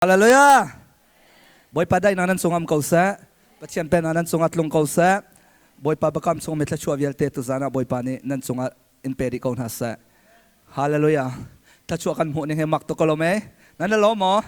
Hallelujah! Bawipa daihnak nan cung am ko seh. Pathian pennak nan cungah tlung ko seh. Bawipa biakam chung mi thluachuah vialte tuzan ah Bawipa nih nan cungah in pe dih ko hna seh. Hallelujah! Thluachuah kan hmuh ning hi mak tuk ko lo mei? Nan i lawm maw?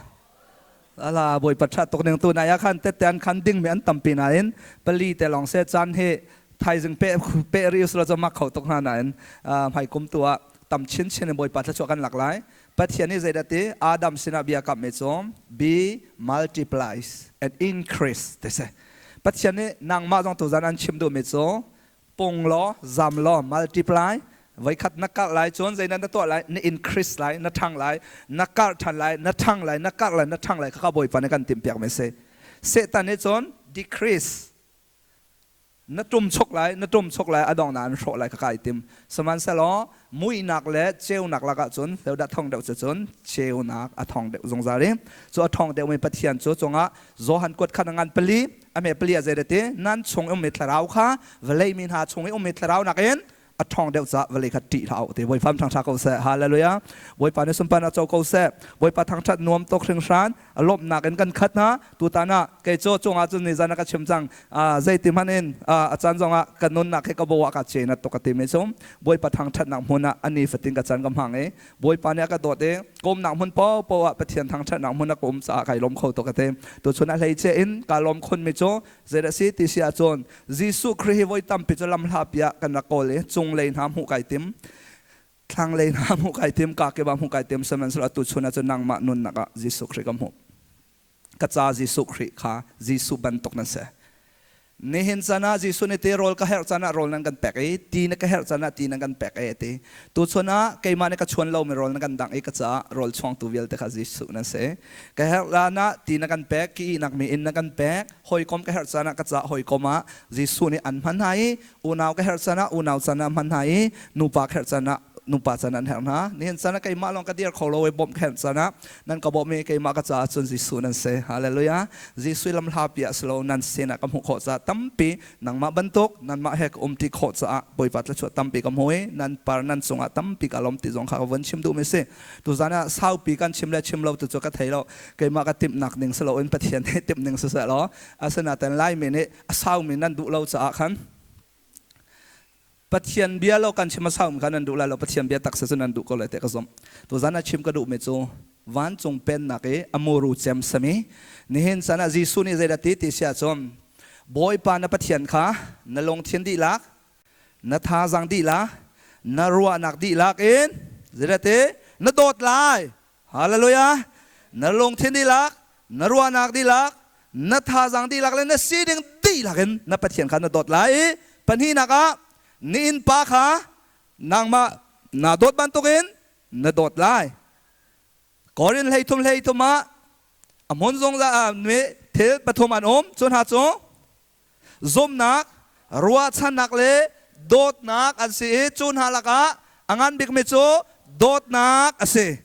Ala Bawipa ṭha tuk ning tu nai ah khan tette an khan ding mi an tampi nain pali te lawng se caan hi thaizing pe pe rih usulaw cu mak kho tuk hna nain hmai kum tu ah tam chinchin in Bawipa thluachuah kan lak lai. Pathian nih zeidah ti Adam sinah bia kamhmi cu be multiplies and increase ti si. Pathian nih nangmah zong tuzan an chim duhmi cu pung law zam law multiply voikhat na karh lai cun zeidah na tuah lai na increase lai na ṭhang lai na karh ṭhan lai na ṭhang lai na karh lai na ṭhang lai khakha Bawipa nih kan timhpiakmi si. Satan nih cun decrease na tum chok lai na tum chok lai a dong na an hrawh lai ka kai tim sihmanhsehlaw muihnak le ceunak lakah cun hleudah thong deuh cu cun ceunak a thong deuh zungzal i cu a thong deuh mi Pathian cu cungah Johan kuat khan ngan pali a me pali a zei ti nan chung ummi thlarau kha vawlei mi hna chung i ummi thlarau nakin a ṭhawng deuh caah vawlei kha ṭih hlah u ti Bawipa thangṭha ko seh hallelujah Bawipa nih sunparnak co ko seh Bawipa thangṭhat nuam tuk hringhran a lawmhnak in kan khat hna tutan ah kei cu cungah cun nizan ah ka chim cang zeiti hmanh in a caan zongah ka nunnak hi ka bo ah ka ce na tuk ka ti mi cu Bawipa thangṭhatnak hmun ah a ni fatin ka caan ka hmang i Bawipa nih a ka dawt i kawmnak hmun paohpaoh ah Pathian thangṭhatnak hmun a ka um caah kai lawm kho tuk ka ti tuchun a hleice in kaa lawm khun mi cu Zeidah si ti si ahcun Jesuh Khrih hi voi tampi cu lamhlapi ah kan rak kawl i cunglei hna hmuh kai tim, thlanglei hna hmuh kai tim, kakip ah hmuh kai tim, sihmanhsehlaw atu chun ahcun nangmah nunnak ah Jesuh Khrih ka hmuh. Ka ca Jesuh Khrih kha Jesuh bantuk nan si. Nihin caan ah Jesuh nih ti rawl ka herh caan ah rawl nan kan pek i ti na ka herh caan ah ti nan kan pek i a ti. Tuchun ah keimah nih ka chuan lomi rawl na kan dangh i ka caah rawl chuangtu vialte kha Jesuh nan si. Ka herh hlan ah ti na kan pek, ki ihnak mi inn na kan pek, hawikom ka herh caan ah ka caah hawikom ah Jesuh nih an hman hna i unau ka herh caan ah unau caan ah hman hna i nupa ka herh caan ah nupa caan an herh hna. Nihin caan ah keimah lawng ka dir kho lo i bawmh ka herh caan ah nan ka bawmh i keimah ka caah cun Jesuh nan si. Hallelujah. Jesuh lamhlapi ah si lo nan sinah ka hmuh khawh caah tampi nangmah bantuk nanmah he ka umṭi khawh caah Bawipa thluachuah tampi ka hmu i nan par nan cungah tampi ka lawm ti zong kha ka vun chim duhmi si. Tuzan ah saupi kan chim le chim lo tu cu ka thei lo. Keimah ka timhnak ning si loin Pathian nih timh ning siseh law asinain Laimi nih a saumi nan duh lo caah khan Pathian bia lo kan chim a saumi kha nan duh lai lo Pathian bia tak si cu nan duh ko lai tiah ka zumh. Tuzan ah chim ka duhmi cu vancung pennak i a muru cem sami nihin chan ah Jesuh nih zeidah ti ti si ahcun Bawipa na Pathian kha na lungthin dihlak na thazaang dihlak na ruahnak dihlak in zeidah ti na dawt lai hallelujah na lungthin dihlak na ruahnak dihlak na thazaang dihlak le na sining dihlak in na Pathian kha na dawt lai i pahnihnak ah na innpa kha nangmah naa dawt bantukin na dawt lai Korin 13 13 ah a hmun zungzal thil pathum an um cu hna cu zumnak ruahchannak le dawtnak an si i cu hna lakah a ngan bikmi cu dawtnak a si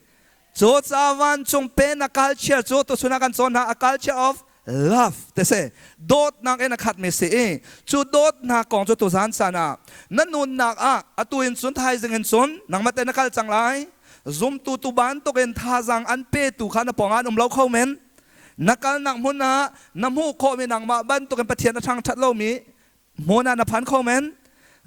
cu ca vancung pen a culture cu tuchun ah kan cawn hna a culture of love te si dawtnak in a khatmi si i cu dawtnak kong cu tuzan caan ah na nunnak ah atu in cun thaizing in cun nangmah te na kal cang lai zumtu tu bantukin thazaang an petu kha na pawngah an um lo kho men na kalnak hmun ah na hmuh khawhmi nangmah bantukin Pathian a ṭhangṭhat lomi hmun ah na phan kho men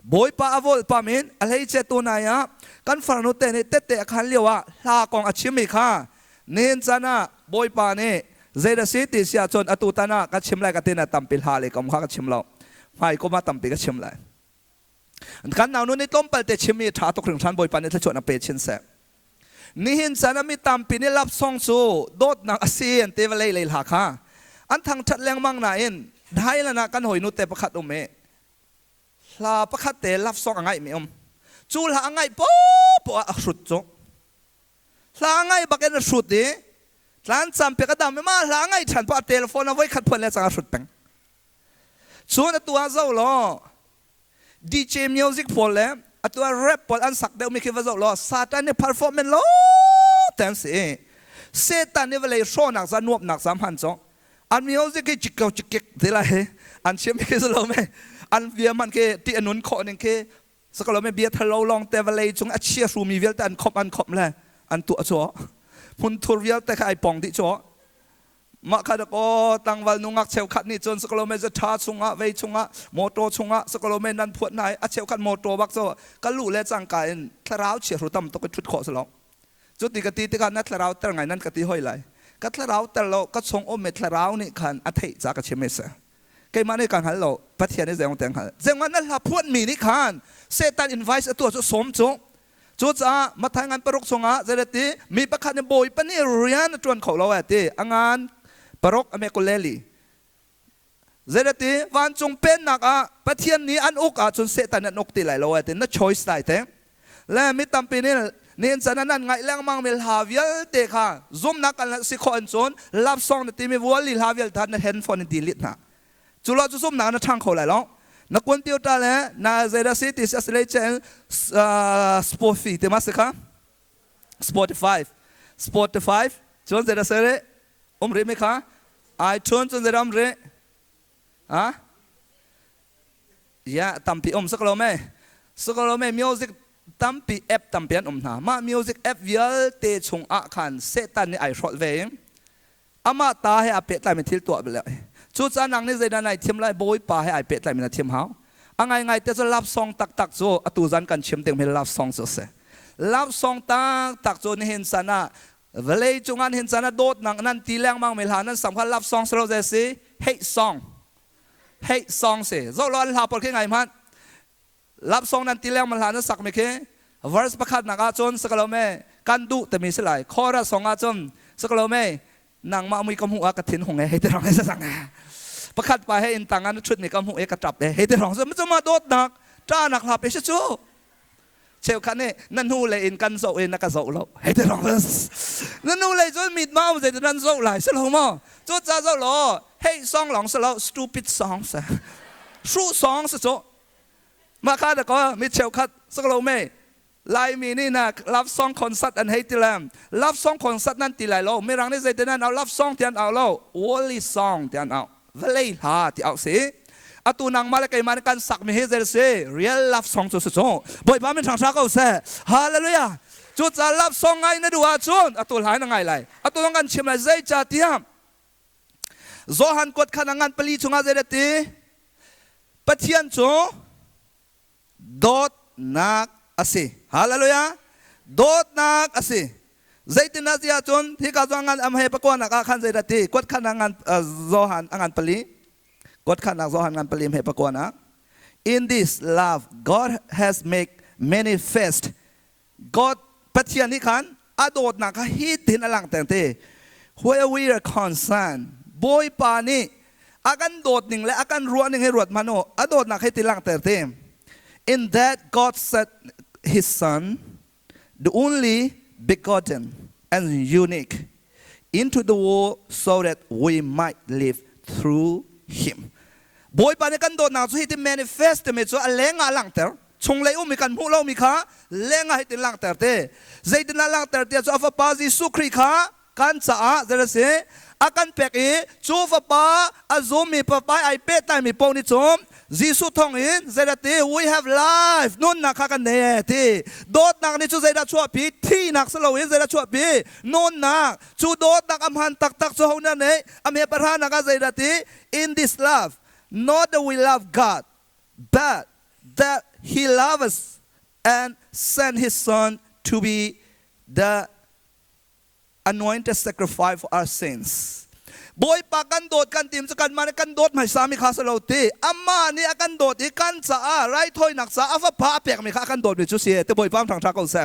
Bawipa a volpam in a hleice tu nai ah kan farnu te nih tette a khan lio ah hla kong a chimmi kha nihin caan ah Bawipa nih zeidah si ti si ahcun atu tan ah ka chim lai ka tin ah tampi hla le kom kha ka chim lo hmai kum ah tampi ka chim lai kan naunu nih tlawmpal te chimmi ṭha tuk hringhran Bawipa nih thluachuah na pe chin seh Nihin caan ah mi tampi nih love song cu dawtnak a si an ti vawlei lei hla kha an thangṭhat lengmang nain Thailand ah kan hawinu te pakhat um i hla pakhat te love song a ngaihmi um. Cu hla a ngaih poahpoah ah a hrut cu. Hla a ngaih bak in a hrut i tlancam pek a dam i mah hla a ngaih ṭhan poah telephone a voikhat phuan le cang a hrut peng. Cun atu ah zoh law DJ music pawl le atu ah rap pawl an sak deuhmi khi va zoh law Satan nih performance lo te an si. Satan nih vawlei hrawhnak za nuamhnak za hman cu an music hi cik ko cik ti lai an chim khi si lo me an bia hman khi ti a nun khawh ning khi sakalo me bia thalo lawng te vawlei cung a chia hrumi vialte an khomh an khomh le an tuah cu hmunthur vialte kha ai pong dih cu. Mah kha dakaw tlangval nungak cheukhat nih cun sakalome zatha chungah vei chungah motor chungah sakalome nan phuat hna i a cheukhat motor bak cu ka luh le cangka in thlarau chiahru tam tuk i ṭhut khawh si lo. Cu ti ka ti tikah na thlarau ter ngai nan ka ti hoi lai. Ka thlarau ter lo ka chung ummi thlarau nih khan a theih ca ka chim i si. Keimah nih ka hngal lo, Pathian nih zeong te hngal. Zeongah na hla phuanmi nih khan Satan invite a tuah cu sawm cu. Cucaah Matthai ngan paruk chungah zeireti mi pakhat nih Bawipa nih rian a ṭuan kho lo a ti. A ngan paruk a me kuleli. Zeireti vancung pennak ah Pathian nih an uk ahcun Satan an uk ti lai lo a ti. Na choice lai te. Le mi tampi nih nihin chan ah nan ngaih lengmang mi hla vialte kha zumnak kan si khawh in cun love song na timi vuali hla vialte na handphone in delete hna. Cu lo cu zumnak na ṭhang kho lai lo. Na computer le na zeidah si ti si asilei chen Spotify ti ma si kha? Spotify. Spotify cun zeidah si rih? Um rih mi kha? iTunes cun zeidah um rih? Ha? Ya tampi um sak lo me. Sak lo me music tampi app tampi an um hna. Mah music app vialte chung ah khan Satan nih ai hrolh ve i amah ta he aa pehtlaimi thil tuah bel. Cucaah nang nih zeidah nai thiam lai? Bawipa he ai pehtlaimi na thiam hau. A ngaingai te cu love song taktak cu atu zan kan chim ding mi love song cu a si. Love song taktak cu nihin san ah vawlei cungah nihin caan ah dawtnak nan ti lengmang mi hla nan sam kha love song si lo zei si? Hate song. Hate song si. Zoh lo an hla pawl khi ngai hmanh. Love song nan ti lengmang hla nan sak mi khi verse pakhat nak ah cun sakalo me kan duh timi si lai. Chorus song ah cun sakalo me nangmah mui ka hmuh ah ka thin hung e hei ti rong he sang pakhat pa he in tang ah na thut mi ka hmuh e ka tap e hei ti rong cu ma dawtnak ṭahnak hla pe si cu. Cheukhat nih na hnu lei in kan zoh i na ka zoh lo hei ti rong na nu lei cun mit ma um zei nan zoh lai si lo maw? Cu ca zoh law hei song long si lo, stupid song si, hruh song si cu. Mah kha da ko mi cheukhat sak lo me Laimi nih na love song concert an hei ti le love song concert nan ti lai lo. Mirang nih zeitin an au? Love song ti an au lo, worldly song ti an au, vawlei hla ti au si. Atu nangmah le keimah nih kan sak mi hi zei si? Real love song cu si cu. Bawipa min hrang ko seh. Hallelujah. Cucaah love song ngai na duh ahcun atu hla na ngai lai, atu zong kan chim lai. Zeicah tiah Johan kuat khan a ngan pali chungah zei ti? Pathian cu dawtnak a si. Hallelujah. Dawtnak a si. Zeitin ah ti ahcun hika cu ngan am he pakuanak ah khan zeidah ti? Kuat khan ngan Johan a ngan pali, kuat khannak Johan ngan pali he pakuanak. In this love God has made manifest. God Pathian nih khan a dawtnak kha hi tin a langhter te. Where we are concerned, Bawipa nih a kan dawt ning le a kan ruah ning hi ruat hmanh u. A dawtnak hi ti langhter te. In that God sent his son, the only begotten and unique, into the world so that we might live through him. Bawipa nih kan dawtnak cu hi ti manifest timi cu a leng ah langhter. Chunglei um i kan hmuh lomi kha leng ah hitin langhter te. Zeitindah langhter tiah cu a fapa Jesuh Khrih kha kan caah zei a si a kan pek i cu fapa a zummi fapa ai pehtlaimi paoh nih cun Jesuh thawng in zeidah ti we have life, nunnak kha kan nei e ti. Dawtnak nih cu zeidah chuahpi? Thihnak si loin zeidah chuahpi? Nunnak. Cu dawtnak a hman taktak cu ho nih a neih? A hme pahranak ah zeidah ti? In this love, not that we love God, but that he loved us and sent his son to be the anointed sacrifice for our sins. Bawipa kan dawt kan tim cu kanmah nih kan dawt hmaisa mi kha si lo ti. Amah nih a kan dawt i kan caah raithawinak caah a fapa a pekmi kha a kan dawtmi cu si ti. Bawipa thang ṭha ko seh.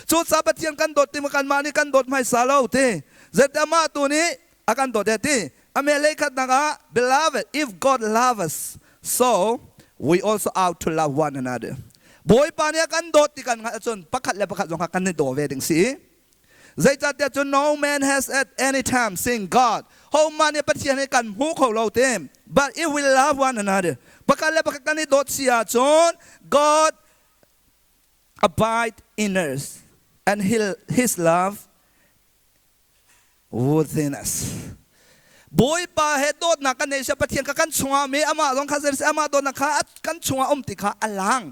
Cucaah Pathian kan dawt ti kanmah nih kan dawt hmaisa lo ti. Zeiti amah tu nih a kan dawt ti. Ame leikhatnak ah, beloved, if God love us, so we also ought to love one another. Bawipa nih a kan dawt ti kan hngalh ahcun pakhat le pakhat zong kha kan i daw ve ding si. Zeicahtiah cun no man has at any time seen God. Hohmah nih Pathian hi kan hmu kho lo ti. But if we love one another, pakhat le pakhat kan i dawt si ahcun God abide in us and his love within us. Bawipa he dawtnak kan nei sia Pathian kha kan chungah mi amah zong kha zer amah dawtnak kha kan chungah um ti kha a lang.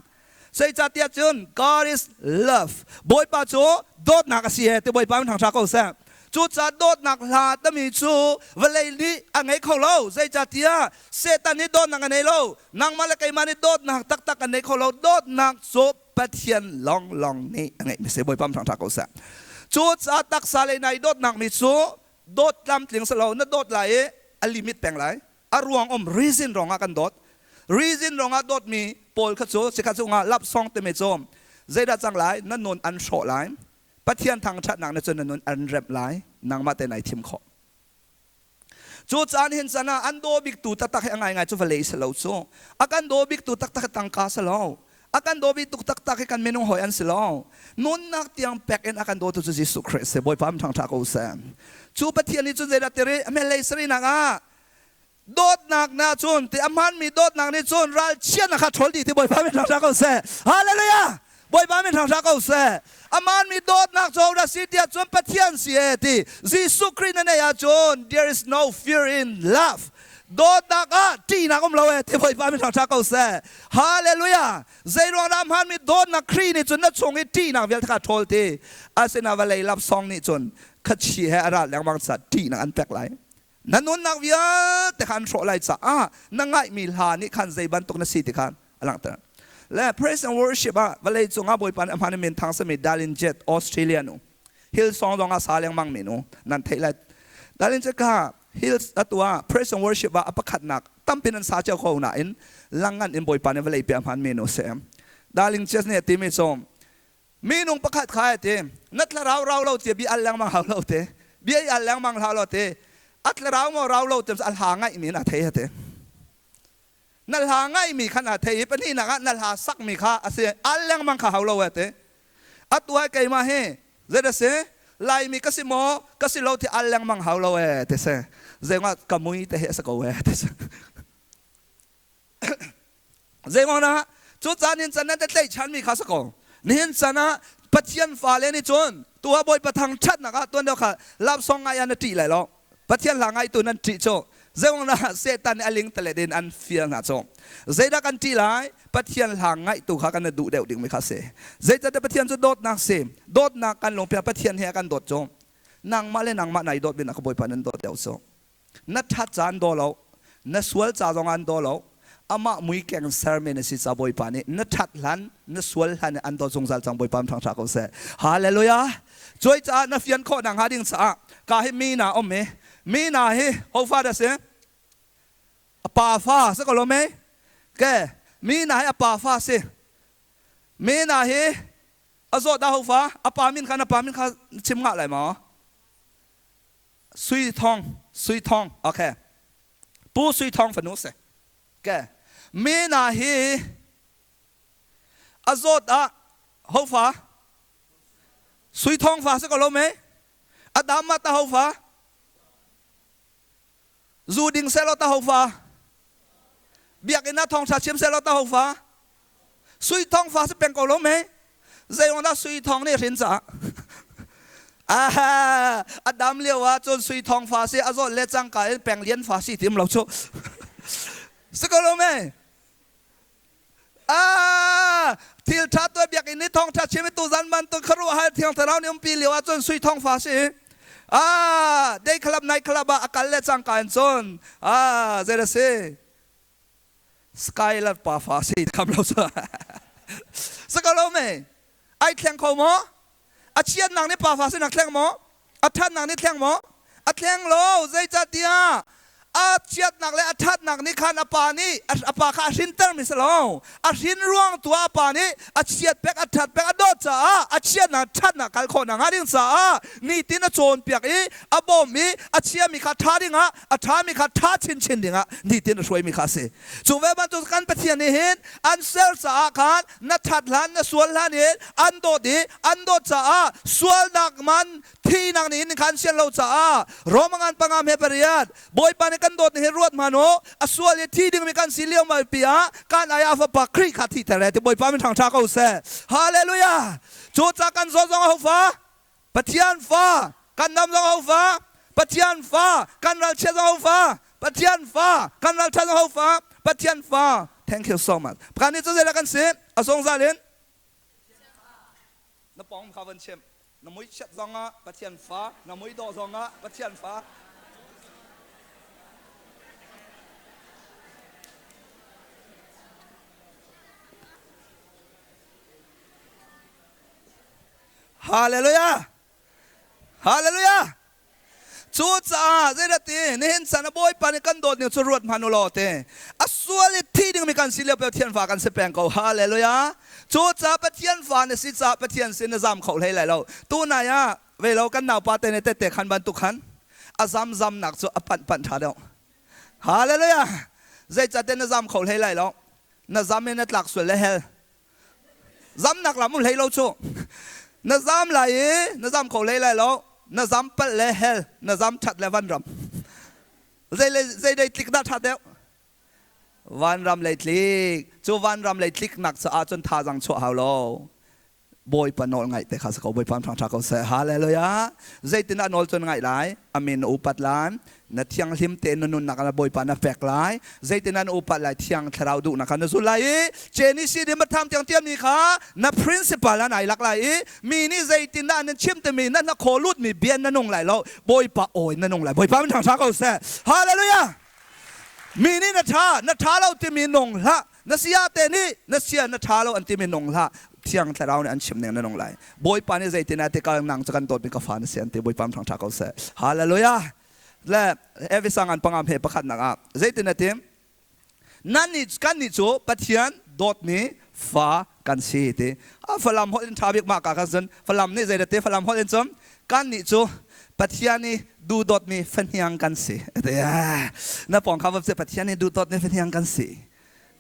Zeicahtiah cun God is love. Bawipa cu dawtnak a si he ti. Bawipa thang ko seh. Cucaah dawtnak hla tami cu vawlei nih a ngei kho lo. Zeicahtiah Satan nih dawtnak a nei lo. Nangmah le keimah nih dawtnak taktak kan nei kho lo. Dawtnak cu Pathian lawnglawng nih a ngeihmi si. Bawipa thangṭha ko seh. Cucaah taksa lei nai dawtnak mi cu dawt tlamtling si lo. Na dawt lai i a limit peng lai. A ruang um reason ruangah kan dawt. Reason ruangah dawtmi pawl kha cu sikhat cungah lapsong timi cu zeidah cang lai? Na nun an hrawh lai. Pathian thangṭhatnak nih cun na nun an remh lai. Nangmah te nai thim khawh. Cu caan hin can ah an daw biktu taktak hi a ngaingai cu vawlei si lo cu. A kan daw biktu taktak hi tangka si lo. A kan daw biktu taktak hi kan minung hawi an si lo. Nunnak tiang pek in a kan dawtu cu Jesuh Khrih si. Bawipa am ṭhangṭha ko seh. Cu Pathian nih cun zeidah tiri a lei sarihnak ah dawtnak na cun ti a hmaanmi dawtnak nih cun ralchiatnak kha ṭhawl dih ti Bawipa min ṭhangṭha ko seh. Hallelujah! Bawipa min hrang hlah ko seh. Aman mi dawtnak cu hodah si tiah cun Pathian si e ti Jesuh Khrih na neih ahcun there is no fear in love. Dawtnak ah ṭihnak um lo e ti Bawipa min hrang hlah ko seh. Hallelujah. Zeiruang dah hmaan mi dawtnak Khrih nih cun na chung i ṭihnak vialte kha ṭhawl ti. Asina vawlei lapsong nih cun khachi he a ral lengmang ca ṭihnak an pek lai. Na nunnak vialte kha an hrawh lai caah na ngaihmi hla nih khan zei bantuk na si ti khan a langhter. Le praise and worship ah vawlei cungah Bawipa nih a hmaan in min thang sami Darlene Jett Australia nu Hillsong zong ah sa lengmang mi nu nan theih lai. Darlene Jett kha Hills atu ah praise and worship ah a pakhatnak tampi nan sa cio ko nain langngan in Bawipa nih vawlei pi a hmaan mi nu si. Darling Jett nih a timi cu minung pakhat kha a ti na thlarau rau lo ti bia al lengmang hau lo te bia i al lengmang hlah lo te a thlarau maw rau lo ti a hla ngaih mi in a thei a ti na hla ngaih mi khan a thei i pahnihnak ah na hla sak mi kha a si al lengmang kha hau lo a ti atu hai keimah hi zei da si Laimi ka si maw ka si lo ti al lengmang hau lo e ti si zeingah ka mui te hi a si ko e ti si Zeimawng dah cu caan hin can nan te tlaihchan mi kha si ko. Nihin can ah Pathian fale nih cun tuah Bawipa thangṭhatnak ah tuan deuh kha lapsong ngai ah na ṭih lai lo. Pathian hla ngaitu nan ṭih cu zeimawng dah Satan nih a ling telet in an fial hna cu. Zeidah kan ṭih lai? Pathian hla ngaihtu kha kan duh deuh dingmi kha si. Zeicahtiah Pathian cu dawtnak si. Dawtnak kan lungpia Pathian he a kan dawt cu. Nangmah le nangmah nai dawt bin ah ka Bawipa nan dawt deuh cu. Na ṭhat ca an daw lo, na sual ca zong an daw lo. Amah mui keng sermi na si ca Bawipa nih na ṭhat hlan, na sual hlan in an dawt zungzal cang Bawipa thangṭha ko seh. Hallelujah. Cuai caah na fian khawh nak hnga ding caah ka hi mi na um i mi na hi hofa dah si? A pa fa si ko lo mei? Ke mi na hi a pa fa si. Mi na hi a zawt dah hofa? A pa min kha na pa min kha chim ngah lai maw? Sui Thong, Sui Thong, okay. Pu Sui Thong fanu si. Ke. Mina hi a zawt ah hofa Sui Thong fa si ko lo me? A dam ma ta hofa? Zu ding selaw ta hofa? Biakinn ah thawngṭha chim selaw ta hofa? Sui Thong fa si peng ko lo me? Zeiruang dah Sui Thong nih hrin caah? Ah, a dam lio ah cun Sui Thong fa si a zawt le cangka in Peng Lian fa si tim lo cu. Si ko lo me? Ah, thil ṭha tuah biakinn i thawngṭha chim i tuzan bantuk khuaruahhar thiang thlarau nih umpi lio ah cun Sui Thong fa si. Ah, day club night club ah a kal le cangka in cun ah, zei dah si? Skylar pa fa si kham lo cu. Si ko lo me? Ai thleng kho maw? A chiatnak nih pa fa sinak thleng maw? A ṭhatnak nih thleng maw? A thleng lo. Zeicahtiah a chiatnak le a ṭhatnak nih khan a pa nih a pa kha a hrintermi si lo. A hrin ruang tu ah a pa nih a chiat pek, a ṭhat pek, a dawt caah a chiatnak ṭhatnak kal khawh nakhnga ding caah nitin a cawnpiak i a bawmh i a chiami kha ṭha dingah a ṭhami kha ṭha chinchin dingah nitin a hruaimi kha a si. Cu ve bantuk kan Pathian nih hin an ser caah khan na ṭhat hlan na sual hlan in an dawt i an dawt caah sualnak man thihnak nih hin khan sian lo caah Roma ngan panga hme pariat Bawipa nih kan dawt nih hin ruat hmanh u a sual i thi dingmi kan si lio pi ah kan ai a fapa Khrih kha thihter e ti Bawipa min ṭhangṭha ko seh. Hallelujah! Cu ca kan zawt zong a ho fa? Pathian fa kan dam zong ho fa? Pathian fa kan ralchia zong ho fa? Pathian fa kan ralṭha zong ho fa? Pathian fa. Thank you so much. Pakhat nih cu zeidah kan si? A zungzal in na pawng kha van chim. Na mui chiat zongah Pathian fa, na mui dawh zongah Pathian fa. Hallelujah! Hallelujah! Cucaah zeidah ti nihin chan a Bawipa nih kan dawt ning cu ruat hmanh u law ti. A sual i thi dingmi kan si lio Pathian fa kan si peng ko. Hallelujah! Cucaah Pathian fa na si caah Pathian sin na zam kho hlei lai lo. Tunai ah ve lo kan naupa te nih tette khan bantuk khan a zam zamnak cu a panh panh ṭha deuh. Hallelujah! Zeicahtiah na zam kho hlei lai lo. Na zam i na tlak sual le hell. Zamnak lam um hlei lo cu. Na zam lai i na zam kho hlei lai lo. Na zam palh le hell, na zam ṭhat le vanram. Zei le zei dei tlik dah ṭha deuh? Vanram lei tlik. Cu vanram lei tliknak caah cun thazaang chuah hau lo. Bawipa nawl ngaih te kha si ko. Bawipa thang ṭha ko seh. Hallelujah. Zeitin dah nawl cu na ngaih lai? Amin na upat lai. Na thianghlim tein na nunnak ah Bawipa na pek lai. Zeitin dah na upat lai? Thiang Thlarau duhnak kha na zul lai i Genesis in matham tiang tiammi kha na principal ah nai lak lai i mi nih zeitin dah nan chim timi na hnakhaw lutmi bia na nung lai lo. Bawipa awi na nung lai. Bawipa min thang ṭha ko seh. Hallelujah. Mi nih na ṭha, na ṭha lo timi nung hlah. Na saya te nih na sia na ṭha lo an timi nung hlah. Thiang Thlarau nih an chim ning na nung lai. Bawipa nih zeitin ah tikal nang cu kan dawtmi ka fa na si an ti. Bawipa thang ṭha ko seh. Hallelujah. Le Efesa ngan pangam he pakhatnak ah zeitin a ti? Nan nih kan nih cu Pathian dawtmi fa kan si ti. A Falam holh in ṭha bik mah ka kan cun Falam nih zeidah ti Falam holh in cun kan nih cu Pathian i duhdawtmi fahniang kan si. Na pawng kha Pathian i duhdawtmi fahniang kan si.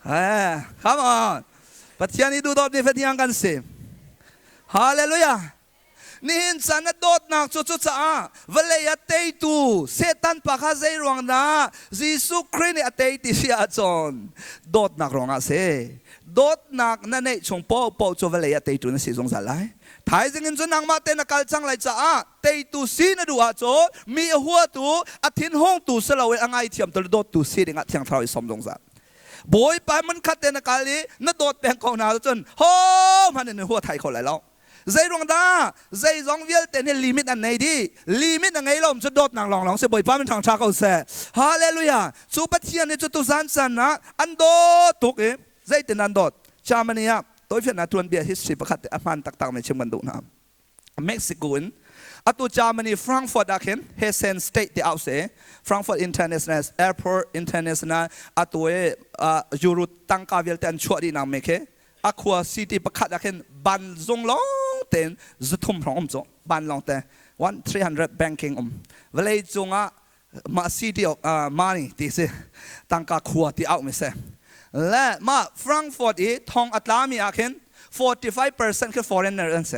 Come on. Pathian i duhdawtmi fahniang kan si. Hallelujah. Nihin caan na dawtnak cu cucaah vawlei a teitu Satan pa kha zei ruang dah Jesuh Khrih nih a tei ti si ahcun dawtnak ruangah a si. Dawtnak na neih chung paohpaoh cu vawlei a teitu na si zungzal lai. Thaizing in cun nangmah te na kal cang lai caah teitu si na duh ahcun mi a huatu, a thinhungtu si loin a ngaithiamtu le dawttu si dingah Thiang Thlarau i sawm zungzal. Bawipa hmunkhat te na kal i na dawt peng ko hna ahcun hohmanh in hua thai kho lai lo. Zeiruang dah zeizong vialte nih limit an nei dih. Limit a ngei lo cu dawtnak lawnglawng si Bawipa min ṭhangṭha ko seh. Hallelujah. Cu Pathian nih cu tuzan caan ah an dawt tuk i zeitin an dawt? Germany ah tawifiannak tuanbia history pakhat te a hmaan taktak mi chim kan duh hna. Mexico in atu Germany Frankfurt ah khin Hessen State ti au se Frankfurt International Airport International atu i Euro tangka vialte an chuah dih nak me khi a khua city pakhat ah khin ban zung lawng tein 300 hrawng um cu ban lawng te 1 300 banking um vawlei cungah mah city of money ti si tangka khua ti au mi si le mah Frankfurt i thong a tlami ah khin 45% khi foreigner an si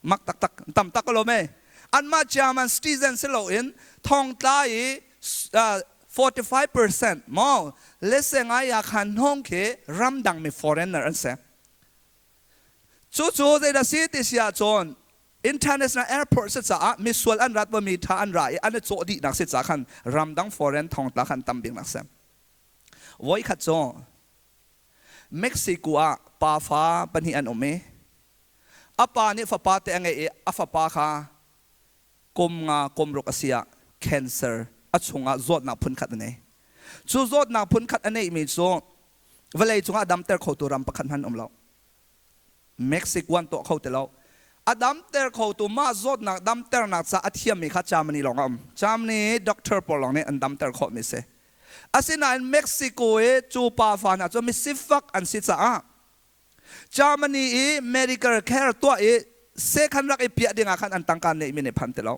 mak taktak tam tak ko lo me anmah German citizen si loin thongtla i 45% maw lese ngai ya khan hnong khi ramdang mi foreigner an si cu cu zeidah si ti si ahcun international airport si caah misual an rat mi tha an ra i an i cawh dihnak si ca khan ramdang foreign thongtla khan tam bik nak si voi khat cu Mexico ah pa fa pahnih an um i A pa nih fapa te a ngeih i a fapa kha kum nga kum ruk a si ah cancer a chungah zawtnak phunkhat a nei. Cu zawtnak phunkhat a neihmi cu vawlei cungah a damter khotu ram pakhat hmanh um lo. Mexico an tuah kho ti lo. A damter khotu mah zawtnak damternak ca a thiammi kha Germany lawng a um. Germany doctor pawl lawng nih an damter khawhmi a si. Asinain Mexico i cu pa fa hna cu misifak an si caah Germany i medical care tuah i sekhan rak i piah dingah khan an tangka neihmi nih phan ti lo.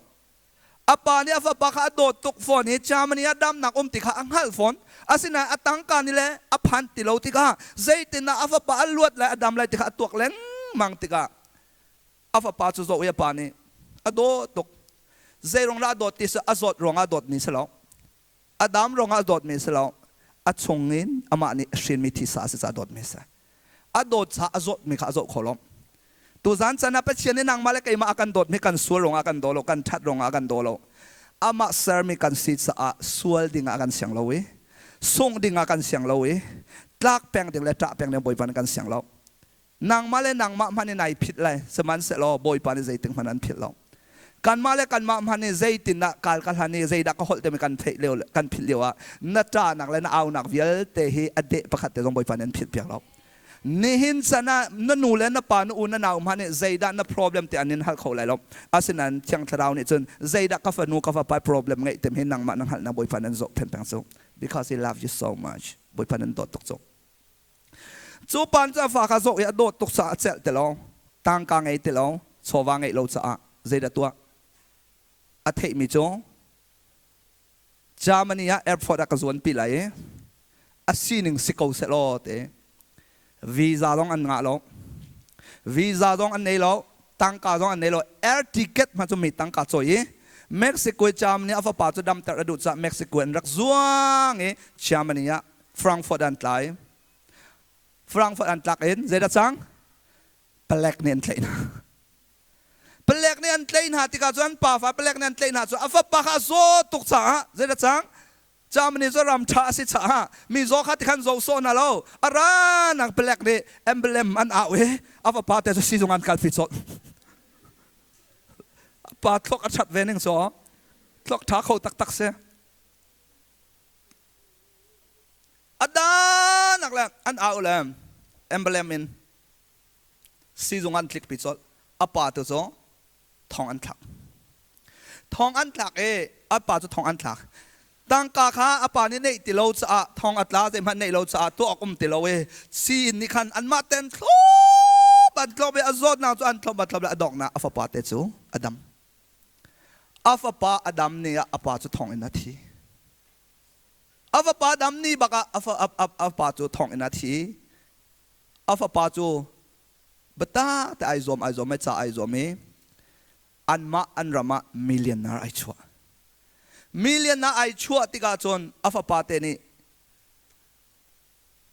A pa nih a fapa kha a dawt tuk fawn i Germany ah damnak um ti kha a hngalh fawn. Asinain a tangka nih le a phan ti lo tikah zeitindah a fapa a luat lai a dam lai ti kha a tuak lengmang tikah a fapa cu zoh i a pa nih a dawt tuk. Zei ruang dah a dawt ti si a zawt ruangah a dawtmi si lo. A dam ruangah a dawtmi si lo. A chungin amah nih hrinmi thisa a si caah dawtmi a si. A dawt caah a zawtmi kha a zawh kho lo. Tuzan chan ah Pathian nih nangmah le keimah a kan dawtmi kan sual ruangah a kan daw lo, kan ṭhat ruangah a kan daw lo. Amah sermi kan si caah sual dingah a kan siang lo i sungh dingah kan siang lo i tlak peng ding le ṭah peng ding Bawipa nih kan siang lo. Nangmah le nangmah hmanh in ai philh lai. Sihmanhsehlaw Bawipa nih zeitik hmanh an philh lo. Kanmah le kanmah hmanh nih zeitindah kal ka hlan i zeidah ka holh timi kan theih lio kan philh lio ah na ṭahnak le na aunak vialte hi a deh pakhat te zong Bawipa nih an philh piak lo. Nihin chan ah na nu le na pa na u na nau hmanh nih zeidah na problem ti an in hal kho lai lo. Asinain Thiang Thlarau nih cun zeidah ka fanu ka fapa problem ngeih tim hi nangmah na hngalhnak Bawipa nan zohkhenh peng cu. Because he loves you so much. Bawipa nan dawt tuk cu. Cu pa cu a fa kha zoh i a dawt tuk caah a celh ti lo, tangka ngei ti lo, chawva ngeih lo caah zeidah tuah? A theihmi cu Germany ah airport ah ka zuanpi lai i a sining si ko seh law ti. Visa zong an ngah lo. Visa zong an nei lo, tangka zong an nei lo. Air ticket hmanh cu mi tangka cawi i Mexico i Germany a fapa cu damter a duh caah Mexico an rak zuang i Germany ah Frankfurt an tlai. Frankfurt an tlak in zeidah cang? Palek nih an tlaih hna. Palek nih an tlaih hna tikah cun pafa palek nih an tlaih hna cu a fapa kha a zaw tuk caah zeidah cang? Germany cu ram ṭha a si caah mi zaw kha tikhan zoh sawh hna lo. A ranak palek nih emblem an au i a fapa te cu sizung an kalpi colh. Pa thluak a ṭhat ve ning cu thluak ṭha kho taktak si. A danak le an au le emblem in sizung an tlikpi colh. A pa tu cu thong an thlak. Thong an thlak i a pa cu thong an thlak. Tangka kha a pa nih neih ti lo caah thong a tla zeihmanh neih lo caah tuah awk um ti lo i sii nih khan anmah ten thlop an thlop i a zawtnak cu an thlop an thlop le a donghnak a fapa te cu a dam. A fapa a dam ni ah a pa cu thong in a thi. A fapa dam ni bak ah a pa cu thong in a thi. A fapa cu biatak te ai zuam ai zuam i ca ai zuam i anmah an ram ah millionaire ai chuah. Millionaire ai chuah tikah cun a fapa te nih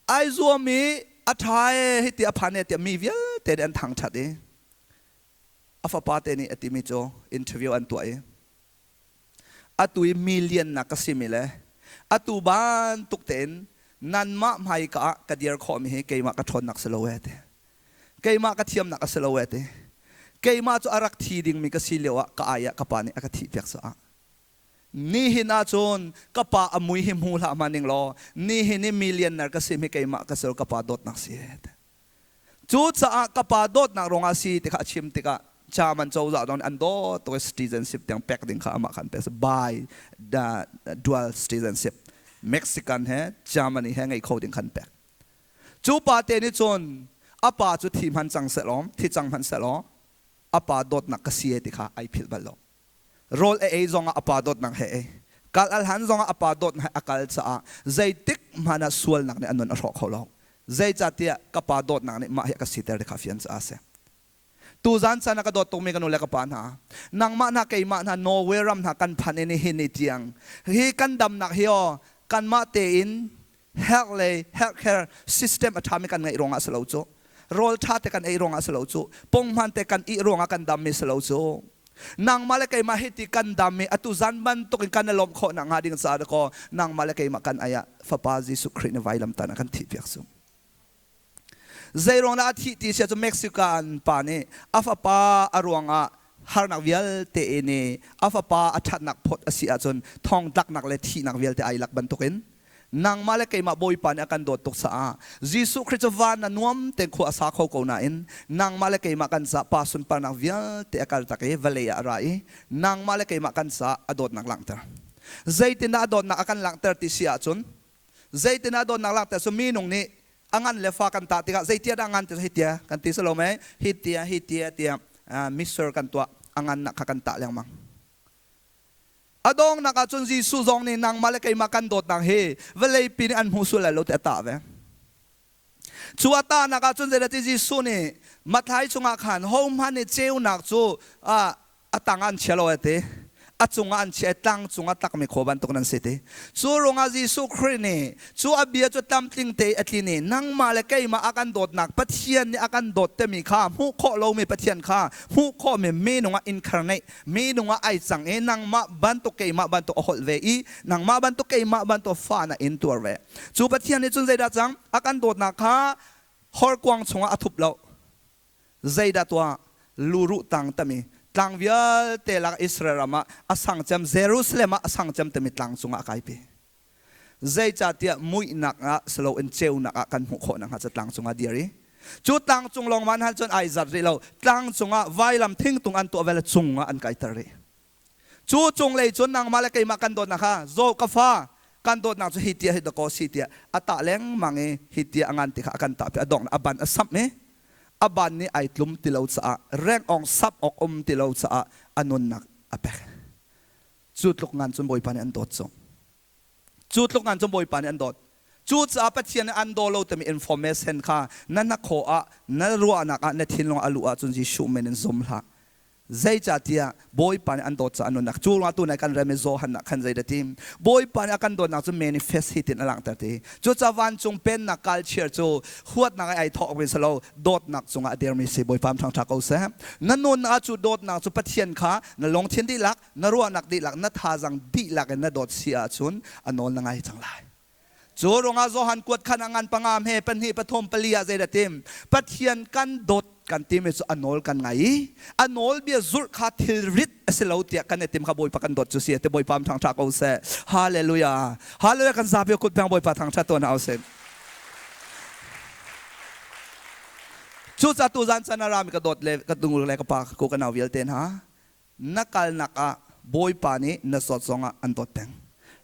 ai zuam i a ṭha e hiti a phan e tiah mi vialte nih an thangṭhat i a fapa te nih a timi cu interview an tuah i atu i million na ka simi le atu bantuk tein nanmah hmaika ah ka dir khawhmi hi keimah ka ṭhawnnak si lo ee ti. Keimah ka thiamnak a si lo ee ti. Keimah cu a rak thi dingmi ka si lio ah ka ai ah ka pa nih a ka thihpiak caah nihin ahcun ka pa a mui hi hmu hlah hmanh ning law nihin i millionaire ka simi keimah ka si lo ka pa dawtnak si ee ti. Cucaah ka pa dawtnak ruangah si ti kha a chim tikah German cozah zong nih an dawt tuk i citizenship tiang pek ding kha amah kha an pek. By the dual citizenship Mexican he Germany he ngei kho ding kha an pek. Cu pa te nih cun a pa cu thi hman cang sehlaw, thi cang hmanh sehlaw a pa dawtnak ka si e ti kha ai philh bal lo. Rawl a ei zongah a pa dawtnak he ei. Kal al han zongah a pa dawtnak he a kal caah zeitik hmanh ah sualnak nih a nun a hrawh kho lo. Zeicahtiah ka pa dawtnak nih mah hi a ka siter ti kha fian caah a si. Tuzan caan ah ka dawt tukmi ka nu le ka pa hna, nangmah hna keimah hna Norway ram hna kan phan i nihin ni tiang hi kan damnak hi aw kanmah tein health lei healthcare system a ṭhami kan ngeih ruangah a si lo cu. Rawl ṭha te kan ei ruangah a si lo cu. Punghman te kan ih ruangah kan dammi si lo cu. Nangmah le keimah hiti kan dam i atu zan bantuk in kan i lawmh khawh nakhnga ding caah dakaw nangmah le keimah kan ai ah Fapa Jesuh Khrih nih vailamtan a kan thihpiak cu. Zeiruang dah a thih ti si ahcun Mexican pa nih a fapa a ruangah harnak vialte in i a fapa a ṭhatnak phawt a si ahcun thongtlaknak le thihnak vialte ai lak bantukin nangmah le keimah Bawipa nih a kan dawt tuk caah Jesuh Khrih cu van ah nuam tein khua a sa kho ko nain nangmah le keimah kan caah pa sunparnak vialte a kaltak i vawlei ah a ra i nangmah le keimah kan caah a dawtnak langhter. Zeitindah a dawtnak a kan langhter ti si ahcun zeitindah a dawtnak langhter cu minung nih a ngan le fa kan tah tikah zeitia dah ngan ti hi tia kan ti si lo mei hi tia hi tia tiah misur kan tuah a ngan nak kha kan tah lengmang. A dongnak ah cun Jesuh zong nih nangmah le keimah kan dawtnak hi vawleipi nih an hmu sual lai lo ti a tah ve. Cu a tahnak ah cun zeidah ti Jesuh nih Matthai chungah khan hohmanh nih ceunak cu a tang ah an chia lo a ti. A cungah an chia i tlang cungah tlakmi khaw bantuk nan si ti. Cu ruangah Jesuh Khrih nih cu a bia cu tlamtling te a tlin i nangmah le keimah a kan dawtnak Pathian nih a kan dawt timi kha hmuh khawh lomi Pathian kha hmuh khawhmi minung ah incarnate minung ah ai cang i nangmah bantuk keimah bantuk a holh ve i nangmah bantuk keimah bantuk fa na in tuar ve. Cu Pathian nih cun zeidah cang? A kan dawtnak kha horkuang chungah a thup lo. Zeidah tuah? Luruh tang tami tlang vialte lak Israel ram ah a sang cem Jerusalem ah a sang cem tami tlang cungah a kaipi. Zeicahtiah muihnak ah siloin ceunak ah kan hmuh khawh nakhnga cu tlang cungah dir i cu tlang cung lawng man han cun ai zat rih lo tlang cungah vailam thingtung an tuah vel cungah an kaiter rih. Cu cunglei cun nangmah le keimah kan dawtnak kha zaw ka fa kan dawtnak cu hi tia hi dakaw si tiah a tah lengmang i hi tia a ngan ti kha a kan tah pi a dongh a ban a samh i a ban nih ai tlum ti lo caah rengawng sap awk um ti lo caah a nunnak a pek. Cu tluk ngan cun Bawipa nih an dawt cu. Cu tluk ngan cun Bawipa nih an dawt. Cucaah Pathian nih an daw lo timi information kha na hnakhaw ah, na ruahnak ah, na thinlung ah a luh ahcun Jesuh min in zum hlah. Zeicahtiah Bawipa nih an dawt caah nunnak cu ruangah tunai kan rem i Johan ah khan zeidah ti Bawipa nih a kan dawtnak cu manifest hi tin a langhter ti. Cucaah vancung pennak culture cu huatnak ai thawk mi si lo dawtnak cungah a dirmi si Bawipa thangṭha ko seh. Na nunnak ah cu dawtnak cu Pathian kha na lungthin dihlak, na ruahnak dihlak, na thazang dihlak in na dawt si ahcun a nawl na ngai cang lai. Cu ruangah Johan kuat khan a ngan panga hme pahnih pathum pali ah zeidah tim Pathian kan dawt kan timi cu a nawl kan ngai i a nawlbia zulh kha thilrit a si lo tiah kan i tim kha Bawipa kan dawt cu si ti Bawipa thangṭha ko seh. Hallelujah. Hallelujah kan zapi kut bang Bawipa thangṭhat tuan hau seh. Cucaah tuzan chan a rami ka dawt le ka dung le ka pa ko ka nau vialte hna na kalnak ah Bawipa nih na zawt zongah an dawt peng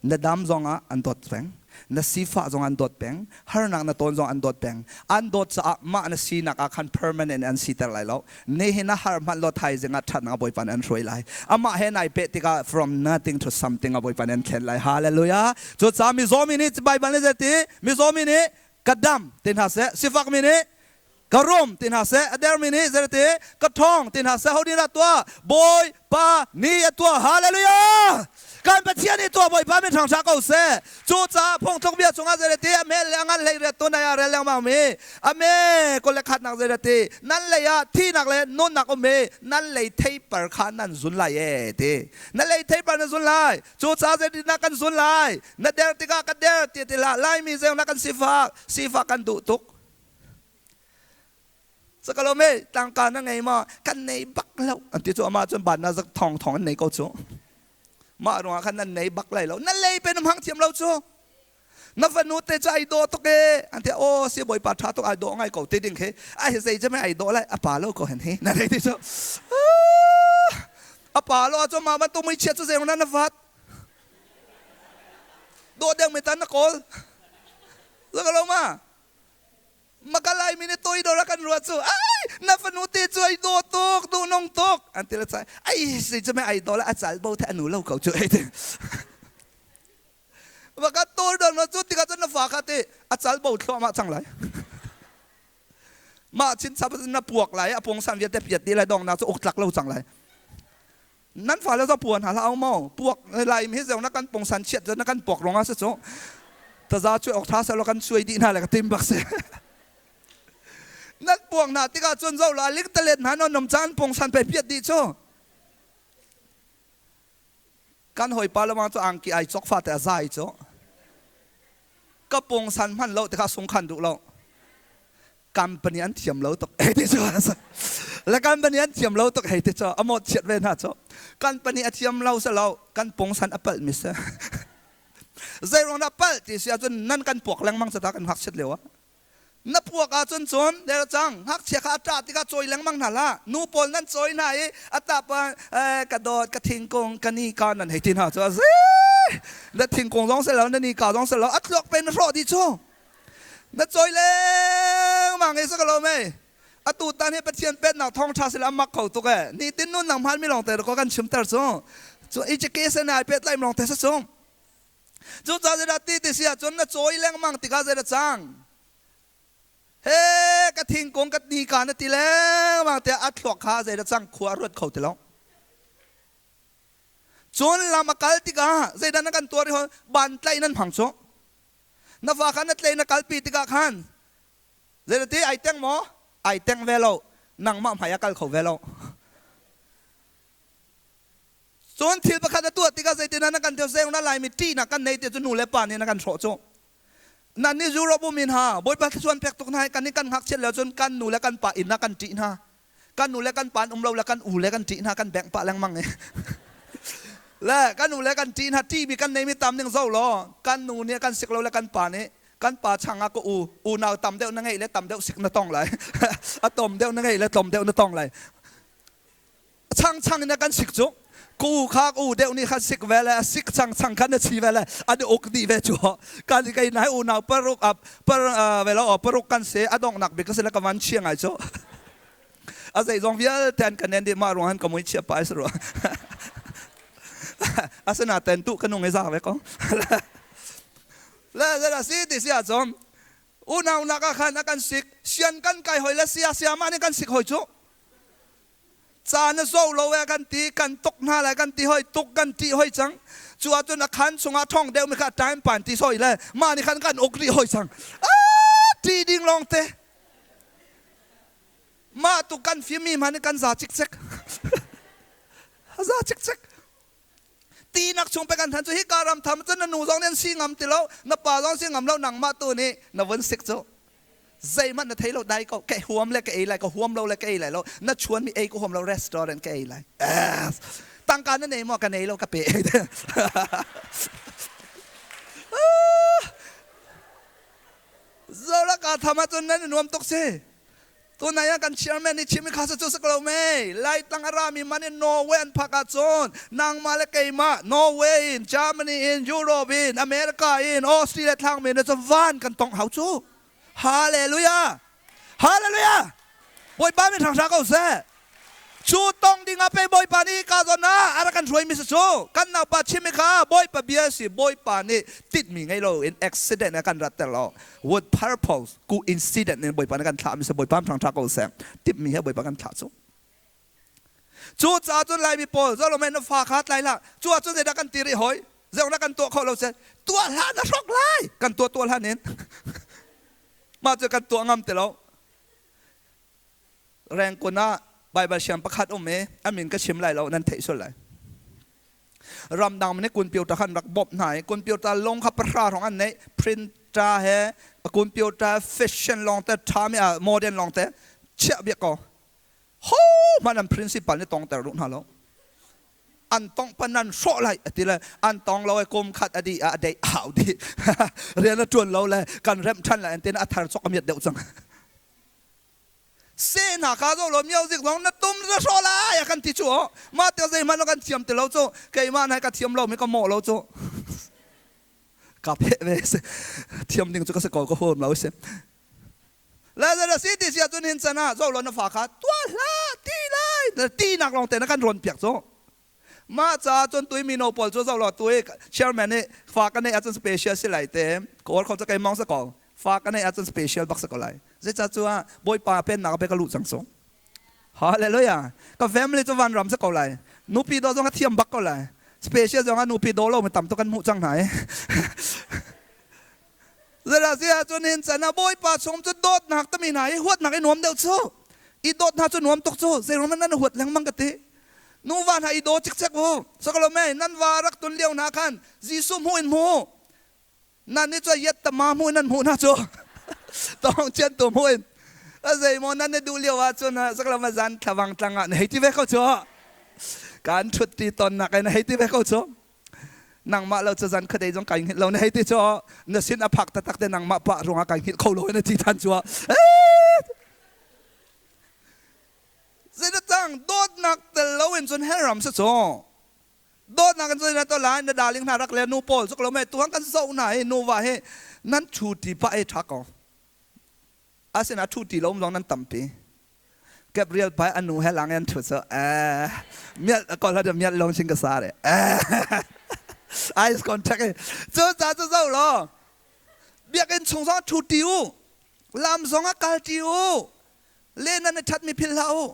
na dam zongah an dawt peng na sifah zong an dawt peng harnak na tawn zong an dawt peng an dawt caah mah na sinak ah khan permanent an siter lai lo nihin a har hmanh law thaizing ah ṭhatnak Bawipa nih an hruai lai amah he nai peh tikah from nothing to something a Bawipa nih an thlen lai hallelujah cucaah mizaw mi nih Baibal nih zeiti mizaw mi nih ka dam ti hna seh sifak mi nih Ka rum ti hna seh, a dermi nih zeiti ka ṭhawng ti hna seh, ho nih dah tuah? Bawipa nih a tuah. Hallelujah! Kan Pathian nih tuah Bawipa min hrang hlah ko seh. Cucaah phungthluk bia chungah zeiti a mel le a ngan hlei riat tu nai ah rel lengmang mi a me kul le khatnak zeiti nan lei ah thihnak le nunnak um i nan lei theipar kha nan zun lai e ti. Na lei theipar na zun lai. Cucaah zeitindah kan zun lai? Na der tikah ka der ti ti hlah. Laimi zeong na kan sifak, sifak kan duh tuk. Sakalo me tangka na ngei ma kan nei bak lo an ti cu ama cun ban na zak thong thong an nei ko cu mah ruangah khan nan nei bak lai lo na lei pe na hmang thiam lo cu na fanu te cu ai dawh tuk e an ti aw si bawipa tha tuk ai dawh ngai ko ti ding khi ai zei cem ai dawh lai a pa lo ko hen hi na lei ti cu a pa lo cu ma bantuk mui chiat cu zei na na vat dawh deng mi tan na kawl lo ma Makalai mi nih toidor a kan ruat cu ai na fanu te cu ai daw tuk duh nung tuk an ti le cai ai si cu me ai daw le a cal bo the anu lo ko cu ai ti Maka toidor na cu tikah cun na fa kha ti a cal bo thluahmah cang lai mah chin chap na puak lai a pungsan vialte piat ti lai dong na cu uk tlak lo cang lai nan fale zo puan hna hlah mo puak lai mi zong na kan pungsan chiat na kan puak rong ah si cu taza cu ok tha selo kan suai dih hna le ka tim bak si nan puak hna tikah cun zo la lik talet hna non nom caan pungsan pe piat dih cu kan hoi pa lawang cu angki ai chok fa te a zai cu ka pungsan hman lo tikah sung khan duh lo Company an thiam lo tuk hei ti cu le company an thiam lo tuk hei ti cu a mawt chiat ve hna cu company a thiam lo se lo kan pungsan a palh mi si zei ruang dah palh ti si ahcun nan kan puak lengmang cata kan ngakchiat lio ah na puak ahcun cun der cang ngakchia kha a ṭah tikah cawi lengmang hna hlah nu pawl nan cawi hna i a tap ah ka dawt ka thingkung ka ni ka nan hei ti hna cu a zi na thingkung zong si lo na ni ka zong si lo a tluak pe na hrawh dih cu Na cawi lengmang i sa lo mei. Atu tan hi Pathian pennak thawngṭha sila mak kho tuk e. Nitin nun nang hmaan mi lawng te ko kan chimter cu. Cu education ai pet lai lawng te sa cu. Cu ca zeidah ti ti si ahcun na cawi lengmang tikah zeidah cang. He ka thingkung ka ni ka na ti lengmang tiah a thluak kha zeidah cang khua a ruat kho ti lo. Cun lam a kal tikah zeidah na kan tuar i ban tlaih nan hmang cu. Na fa kha na tlei na kalpi tikah khan zeiti ai teng maw? Ai teng ve lo. Nangmah hmai a kal kho ve lo. Cun thil pakhat na tuah tikah zeitin na kan theo zeong na Laimi ṭihnak kan nei ti cu nu le pa nih na kan hrawh cu. Nan nih Europe um in ha Bawipa thluachuan pek tuk hna kan nih kan ngakchiat lio cun kan nu le kan pa inn ah kan ṭih hna. Kan nu le kan pa an um lo le kan u le kan ṭih hna kan bengh pah lengmang i. Le kan u le kan ṭih hna ṭihmi kan neimi tam ning zo law kan nu nih kan sik lo le kan pa nih kan pa chang ah ka u unau tam deuh na ngeih le tam deuh sik na tong lai. A tom deuh na ngeih le tlom deuh na tong lai. Chang chang in kan sik cu ku kha u deuh nih khan sik ve le a sik chang chang khan na chi ve le an uk dih ve cu kan kei nai unau paruk ap par ve lo paruk kan se a dongnak bik ka se le ka van chia ngai cu a zeizong vialte an kan en dih mah ruang han ka mui chia pa is ruang asinaten tu ka nung i za ve ko le le si ti si ahcun unau nak ah khan a kan sik sian kan kai hoi le sia sia mah nih kan sik hoi cu Ca na zo lo e kan ti, kan tuk hna lai kan ti hoi, tuk kan ṭih hoi cang. Cu ahcun a khan chungah ṭhawng deuhmi kha time pan ti soi le mah nih khan kan uk rih hoi cang. Ah, ṭih ding lawng te. Mah tu kan fimmi hmanh nih kan za cikcek. Za cikcek. Tinak chung pe kan than cu hika ram tham cun na nu zong nih an si ngam ti lo, na pa zong si ngam lo, nangmah tu nih na vun sik cu. Zeihmanh na thei lo dai ko ka huam le ka ei lai ka huam lo le ka ei lai lo na chuan mi ei ka huam lo restaurant ka ei lai tangka na nei maw ka nei lo ka pe zola ka tham ahcun nan nuam tuk si Tunai ah kan chairman nih chim kha cu sak lo mei Laitlang a rami man in Norway an phak ahcun nangmah le keimah Norway in Germany in Europe in America in Australia thlang mi na cu van kan tong hau cu Hallelujah Hallelujah Bawipa min hrang ko seh Cu tong ding ah pei Bawipa nih ka zawn ah a rak kan hruaimi si cu. Kan naupa chimmi kha Bawipa bia si Bawipa nih titmi ngei lo in accident a kan ratter lo. With purpose ku incident in Bawipa nih kan thlahmi si Bawipa hrang ṭha ko seh. Tipmi he Bawipa kan thlah cu. Cu caah cun Laimi pawl zalom na fa kha tlai hlah. Cu ah cun zeidah kan ti rih hoi? Zeong dah kan tuah kho lo seh. Tuah hlah na hrok lai. Kan tuah tuah hlan in. Mah cu kan tuah ngam ti lo. Rengkun ah Baibal siang pakhat um i a min ka chim lai lo nan theih sual lai. Ramdang nih computer khan rak bawmh hna i computer lawng kha pahra hrawng an neih printer he computer fashion lawng te ṭha mi modern lawng te chiah biak ko. Ho hmanh an principal nih tongter duh hna lo. An tongh pan an hrawh lai ati le an tong lo i kum khat a dih ah a deih hau dih. Rian a ṭuan lo le kan remh ṭhan lai an tin a thar cawk a miat deuh cang. Se hna kha zo law music zong na tum na hrawh lai a kan ti cu aw mah te zeihmanh kan thiam ti lo cu keimah nai ka thiam lo mi ka mawh lo cu ka pheh ve se thiam ding cu ka si ko ka huam lo si la la si ti sia cun hin chan ah zo law na fa kha tua hla ti lai na ti nak lawng te na kan rawn piak cu mah ca cun tui mino pawl cu zo law tui chairman nih fa ka neih ahcun special si lai te kawl kho cu kei mong sa ko fa ka neih ahcun special bak si ko lai zeicah cu ah Bawipa pennak pe ka luh cang sung hallelujah ka family cu van ram si ko lai nupi do zong a thiam bak ko lai special zong ah nupi do lo mi tam tuk kan hmuh cang hna i Zara si ahcun hin chan ah Bawipa chung cu dawtnak tami hna hi huatnak i nuam deuh cu i dawt hna cu nuam tuk cu zeiruang nan huat lengmang ka ti nuva hna i daw cikcek u sakalo me nan va rak tun lio hna khan Jesuh hmuh in hmu Nan nih cun yat tama hmuh nan hmuh hna cu tawng chian tu hmuh in a zei maw nan i duh lio ahcun saklam a zan thlavang tlang ah na hei ti ve ko cu kan ṭhut ti tonnak in na hei ti ve ko cu nangmah lo cu zan khuadei zong kai hngilh lo na hei ti cu na sin a phak taktak te nangmah pah ruangah kai hngilh kho lo na ti than cu zeidah cang dawtnak tel lo in cun hell ram si cu Dawtnak in na to lai na darling hna rak le nu pawl zuk lo me tuang kan zoh hna hi nuva hi nan thu ti pa ei tha ko asina thu ti lo zong nan tampi Gabriel pai anu he lang an thu so eh mial ko la mial long sing ka sa re eh eyes contact cu ca cu zo lo biakinn chung zong thu ti u lam zong ah kal ti u le nan i that mi phil hlah u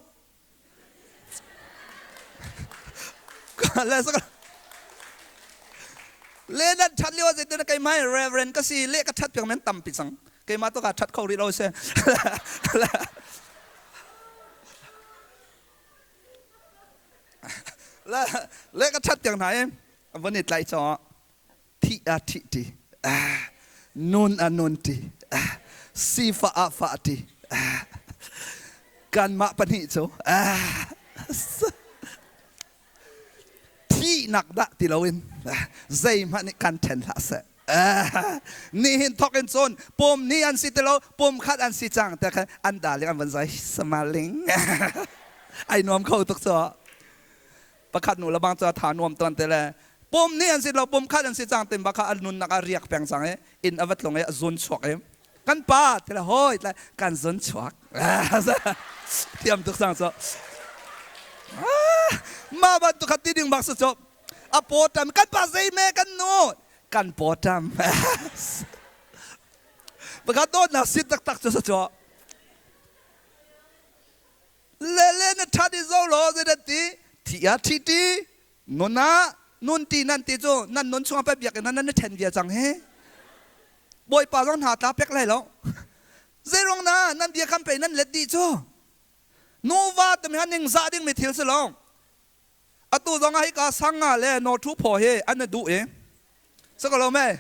Le nan that lio zeitin keimah hi reverend ka si le ka that piak men tampi cang keimah to ka that kho rih lo si le le ka that piak hna i van i tlai caw thih a thih ti nun a nun ti sifa a fa ti. Kanmah pahnih cu thihnak dah ti loin zeihmanh nih kan ṭhen hlah seh. Nihin thawk in cun pum ni an si ti lo, pum khat an si cang te kha an darling an van zai smiling. Ai nuam kho tuk cu. Pakhat nu le bang cu tha nuam ton te le pum ni an si lo, pum khat an si cang tin bak kha an nunnak a riak peng cang i inn a va tlung i a zun chuak i kan pa ti le hoi tle kan zun chuak thiam tuk sang cu mah bantuk kha ti ding bak si cu a paw tam kan pa zei me kan nu kan paw tam pakhat dawtnak sit taktak cu sa cu le le na that i zo law zei dat ti thi a thi ti Nun ah nun ti nan ti cu nan nun chungah pei biakinn ah nan i ṭhen via cang hi. Bawipa zong hna tla pek lai lo. Zeiruang na nan bia kam pei nan let dih cu. Nuva timi ha ningzah dingmi thil si lo. Atu zong ah hika sanga le no thu phaw hi an i duh i. Si ko lo mei?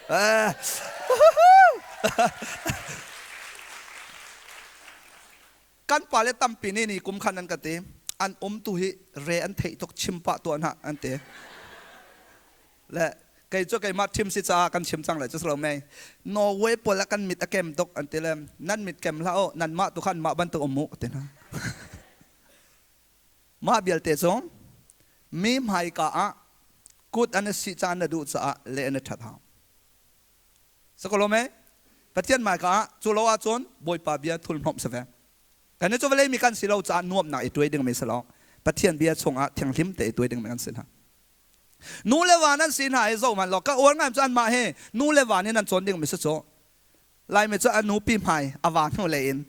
Eh. Kan pale tampi nih ni kum khan an ka ti. An um tu hi re an theih tuk chim pah tuah hna an ti. Le kei cu keimah thim si caah kan chim cang lai cu si lo mei. Norway pawl ah kan mit a kem tuk an ti le nan mit kem hlah u nanmah tu khan mah bantuk um u ti hna. Mah vialte cu mi hmaika ah kut an i sih caan na duh caah le an i ṭhat hau. Sakolome Pathian hmaika ah cu lo ahcun Bawipa bia thulhnawmh si ve. Kan i cu vawlei mi kan si lo caah nuamhnak i tuai dingmi si lo. Pathian bia chungah thianghlim te i tuai dingmi kan si hna. Nu le va nan si hna i zoh hmanh law ka uar ngai cu anmah hi nu le va nih nan cawn dingmi si cu. Laimi cu a nupi hmai a va hnu lei in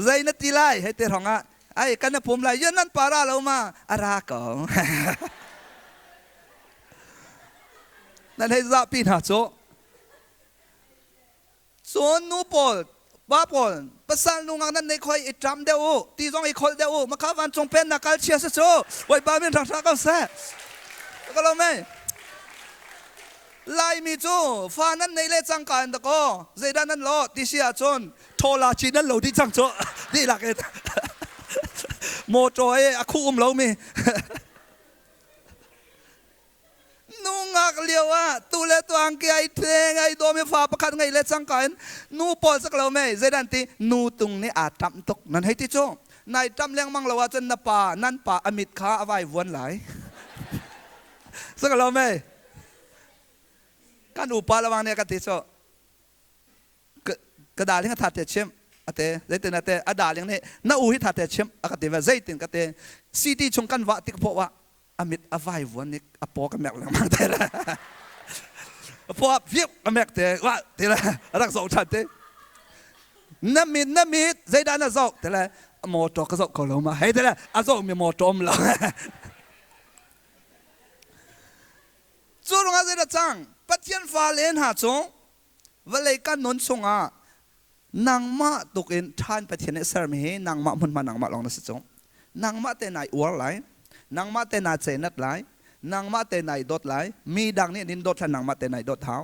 zei na ti lai hei ti hrong ah ai kan na pum lai yan nan para lo ma a ra ko nan hei zahpi hna cu cun nu pawl pa pawl pasal nu ngak nan nei khoi i ṭam deuh u ti zong i kholh deuh u makha vancung pen na kal chia si cu Bawipa min hrang hra ko seh ka lo mei Laimi cu fa nan nei le cangka in dakaw zeidah nan lo ti si ahcun ṭhawla ci nan lo dih cang cu dihlak in motor i a khuh um lomi Nungak lio ah tu le tuang ki ai theng ai dawm i fa pakhat ngei le cangka in nu pawl sak lo mei zeidan ti nu tung nih aa ṭamh tuk nan hei ti cu nai ṭamh lengmang lo ahcun na pa nan pa a mit kha a vai vuan lai sak lo mei kan upa lawang nih a ka ti cu ka darling a tha te chim ate zeitin ate a darling nih na u hi tha te chim a ka ti ve zeitin ka te city chung kan vah tik poh ah a mit a vai vuan nik a paw ka mek lengmang te le a paw fiu ka mek te wa te le a rak zoh than te na mit na mit zeidah na zoh te le motor ka zoh ko lo ma hei te le a zoh mi motor um lo cu rungah zeidah cang Pathian fale hna cu vawlei kan nun chungah nangmah tukin ṭhan Pathian nih sermi hi nangmah hmunhma nangmah lawng na si cung. Nangmah te nai uar lai, nangmah te naa cenat lai, nangmah te nai dawt lai, mi dang nih nin dawt hlan nangmah te nai dawt hau.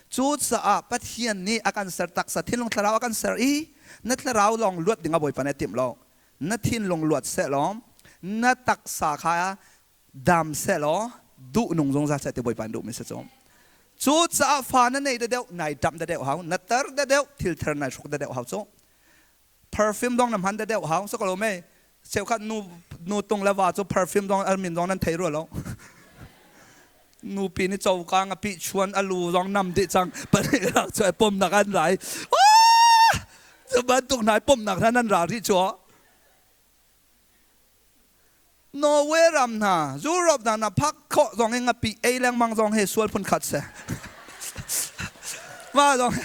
Cucaah Pathian nih a kan ser taksa thinlung thlarau a kan ser i na thlarau lawng luat ding a Bawipa nih a timh lo. Na thinlung luat seh law na taksa kha dam sehlaw duh nung zungzal seh ti Bawipa an duhmi si cu. Cucaah fa na nei deuh nai ṭamh deuh hau, na tar deuh thil thar nai hruk deuh hau cu. Perfume dong na hman deuh hau. So ko lo mei cheukhat nu nu tung le va cu perfume dong al min dong nan thei rua lo. Nupi ni coka nga pi chuan alu zong nam dih cang pahnih rak cu pom nak an rai. Cu bantuk nai pom nak nan ra rih cu. Norway ram hna, Europe hna na phak khawh zong in ngapi ei lengmang zong he sual phun khat se. Ma zong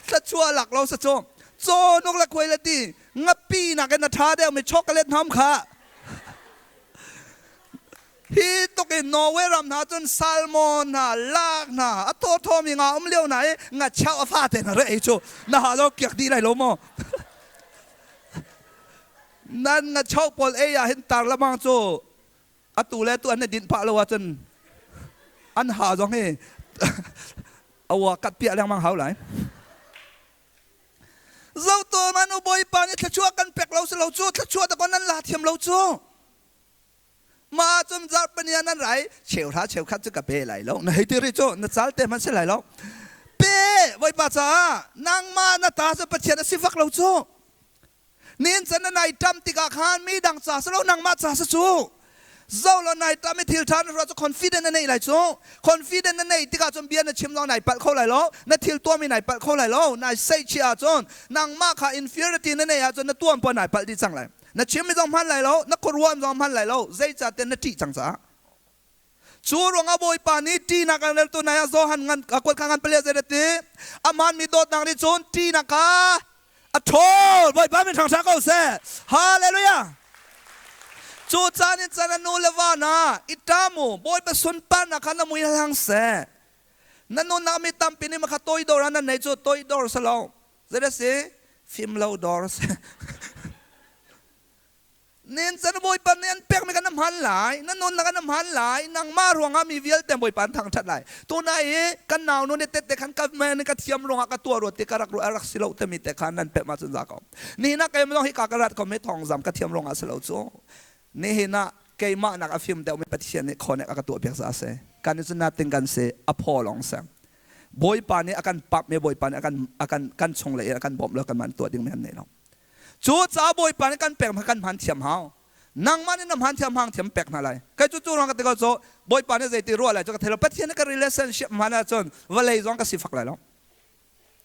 thluachuah lak lo sa cu. Caw nuk le khuai le ti ngapi nak in a tha deuh mi chocolate hnam kha. Hi tuk in Norway ram hna cun salmon hna, lak hna, a thaw thaw mi nga um lio na i nga chau a fa te na re ei cu na ha lo kiak dih lai lo maw? Nan ngachoh pawl ei ah hin tar lamang cu atu le tu an i dinh phah lo ahcun an ha zong hi a ua kat piah lengmang hau lai. Bawipa nih thluachuah kan pek lo si lo cu, thluachuah dakaw nan la thiam lo cu. Mah cun zarhpini ah nan rai cheuhra cheukhat cu ka pe lai lo. Na hei ti rih cu na cal te hmanh si lai lo. Pe Bawipa caah nangmah na ta cu Pathian a si fak lo cu. Nin can na nai ṭam tikah khan mi dang ca si lo nangmah ca si cu. Zo lo nai ṭam i thil ṭha na ruah cu confident na nei lai cu. Confident na nei tikah cun bia na chim zong nai palh kho lai lo. Na thil tuahmi nai palh kho lai lo. Nai seihchih ahcun nangmah kha inferiority na neih ahcun na tuan puan nai palh dih cang lai. Na chimmi zong hman lai lo, na khuaruahmi zong hman lai lo, zeicahtiah na ṭih cang caah. Cu ruangah Bawipa nih ṭihnak a reltu nai ah Johan ngan kuat kha ngan palia zei ti a mi dawtnak nih cun ṭihnak kha a ṭhawl. Bawipa min hrang ko seh. Hallelujah. Cu caan in chan a nu le va hna i ṭam u, Bawipa sunparnak kha na mui hlang seh. Na nunnak mi tampi nih makha toidor ah nan nei cu toidor si lo. Zei dah si? Fim lo dor si. Nen can Bawipa nih an pekmi kan hman lai, na nunnak an hman lai, nangmah ruangah mi vialte Bawipa an thangṭhat lai. Tunai i kan nau nu nih tette khan ka men ka thiam ruangah ka tuah ruat ti ka rak ruah rak si lo timi te khan nan pek ma cun za ko. Nihin ah keimah zong hika ka rat ko mi thawngzam ka thiam ruangah si lo cu. Nihin ah keimah nak a fim deuh mi Pathian nih khonek a ka tuah piak za si. Kan i cu nothing kan si, a phaw lawng si. Bawipa nih a kan pap mi Bawipa nih a kan a kan kan chung le a kan bawmh lo kan man tuah ding mi an nei lo. Cu caah Bawipa nih kan pek kan hman thiam hau. Nangmah nih na hman thiam hang thiam pek hna lai. Kai cu cu ruang ka ti ko cu Bawipa nih zeiti ruah lai cu ka thei lo. Pathian nih ka relationship hman ahcun vawlei zong ka sifak lai lo.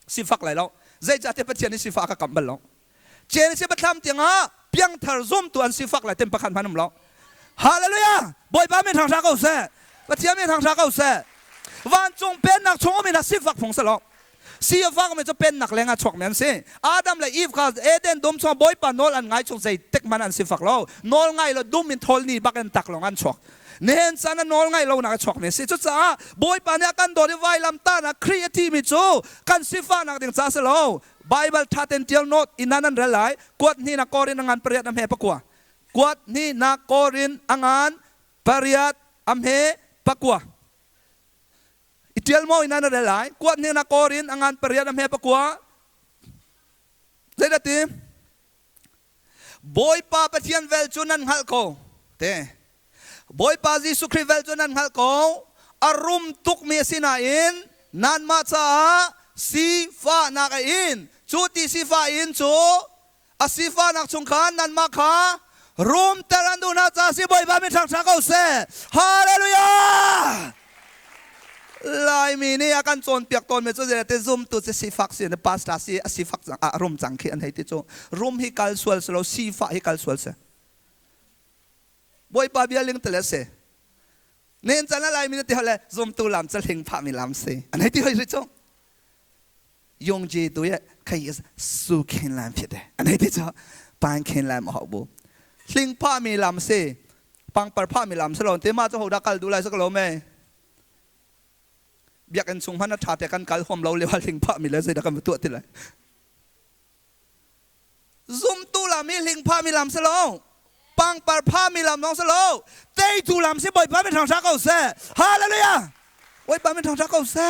Sifak lai lo. Zeicahtiah Pathian nih sifah a ka kamh bal lo. Genesis biathlam tiangah piangthar zumtu an sifak lai tem pakhat hmanh um lo. Hallelujah! Bawipa min hrang ko seh. Pathian min hrang ko seh. Vancung pennak chung um in sifak phung si lo. Si a fakmi cu pennak leng ah chuakmi an si. Adam le Eve kha Eden dum chung Bawipa nawl an ngai chung zeitik hmanh an sifak lo. Nawl ngai lo dum in thawl ni bak in tak lawng an chuak. Nihin caan ah nawl ngai lonak a chuakmi a si. Cucaah Bawipa nih a kan dawt i vailamtahnak Khrih a thimi cu kan sifahnak ding ca a si lo. Baibal ṭha tein ṭial note inn ah nan rel lai. Kuat hnihnak Korin a ngan pariat a hme pakua. Kuat hnihnak Korin a ngan pariat a hme pakua. I ṭial maw ina na rel lai? Kuat nih na kawr in a ngan pariat a hme pakua. Zeidah ti? Bawipa Pathian vel cu nan hngalh ko. Te. Bawipa Jesuh Khrih vel cu nan hngalh ko. A rum tukmi a si nain nanmah caah sifahnak a in. Cu ti sifah in cu a sifahnak chung khan nanmah kha rumter an duh hna caah si Bawipa min hrang ko seh. Hallelujah! Laimi nih a kan cawnpiak tawnmi cu zeite zumtu cu sifak si ne pastor si a sifak cang a rum cang khi an hei ti cu rum hi kal sual si lo sifah hi kal sual si. Bawipa bia ling tele si. Nen chan Laimi nih ti hole zumtu lam cu hling phahmi lam si an hei ti hoi ri cu. 用这都也可以苏肯兰撇的，อันนี้จะปานเคนลามหอบุลิงผ้ามีลำสิปังปรผ้ามีลำสลอนเตมาจะหดกัลดูไลสักโลเมเบียกันสุงพันธาแต่กันกัลหอมเราเลวลิงผ้ามีแล้วสิดักกันตัวติเลยซุมตูลามีลิงผ้ามีลำสลองปังปรผ้ามีลำน้องสลองเตยตูลำสิบ่อยป้าเป็นทางชักเอาเซ่ฮาเลลูยาบ่อยป้าเป็นทางชักเอาเซ่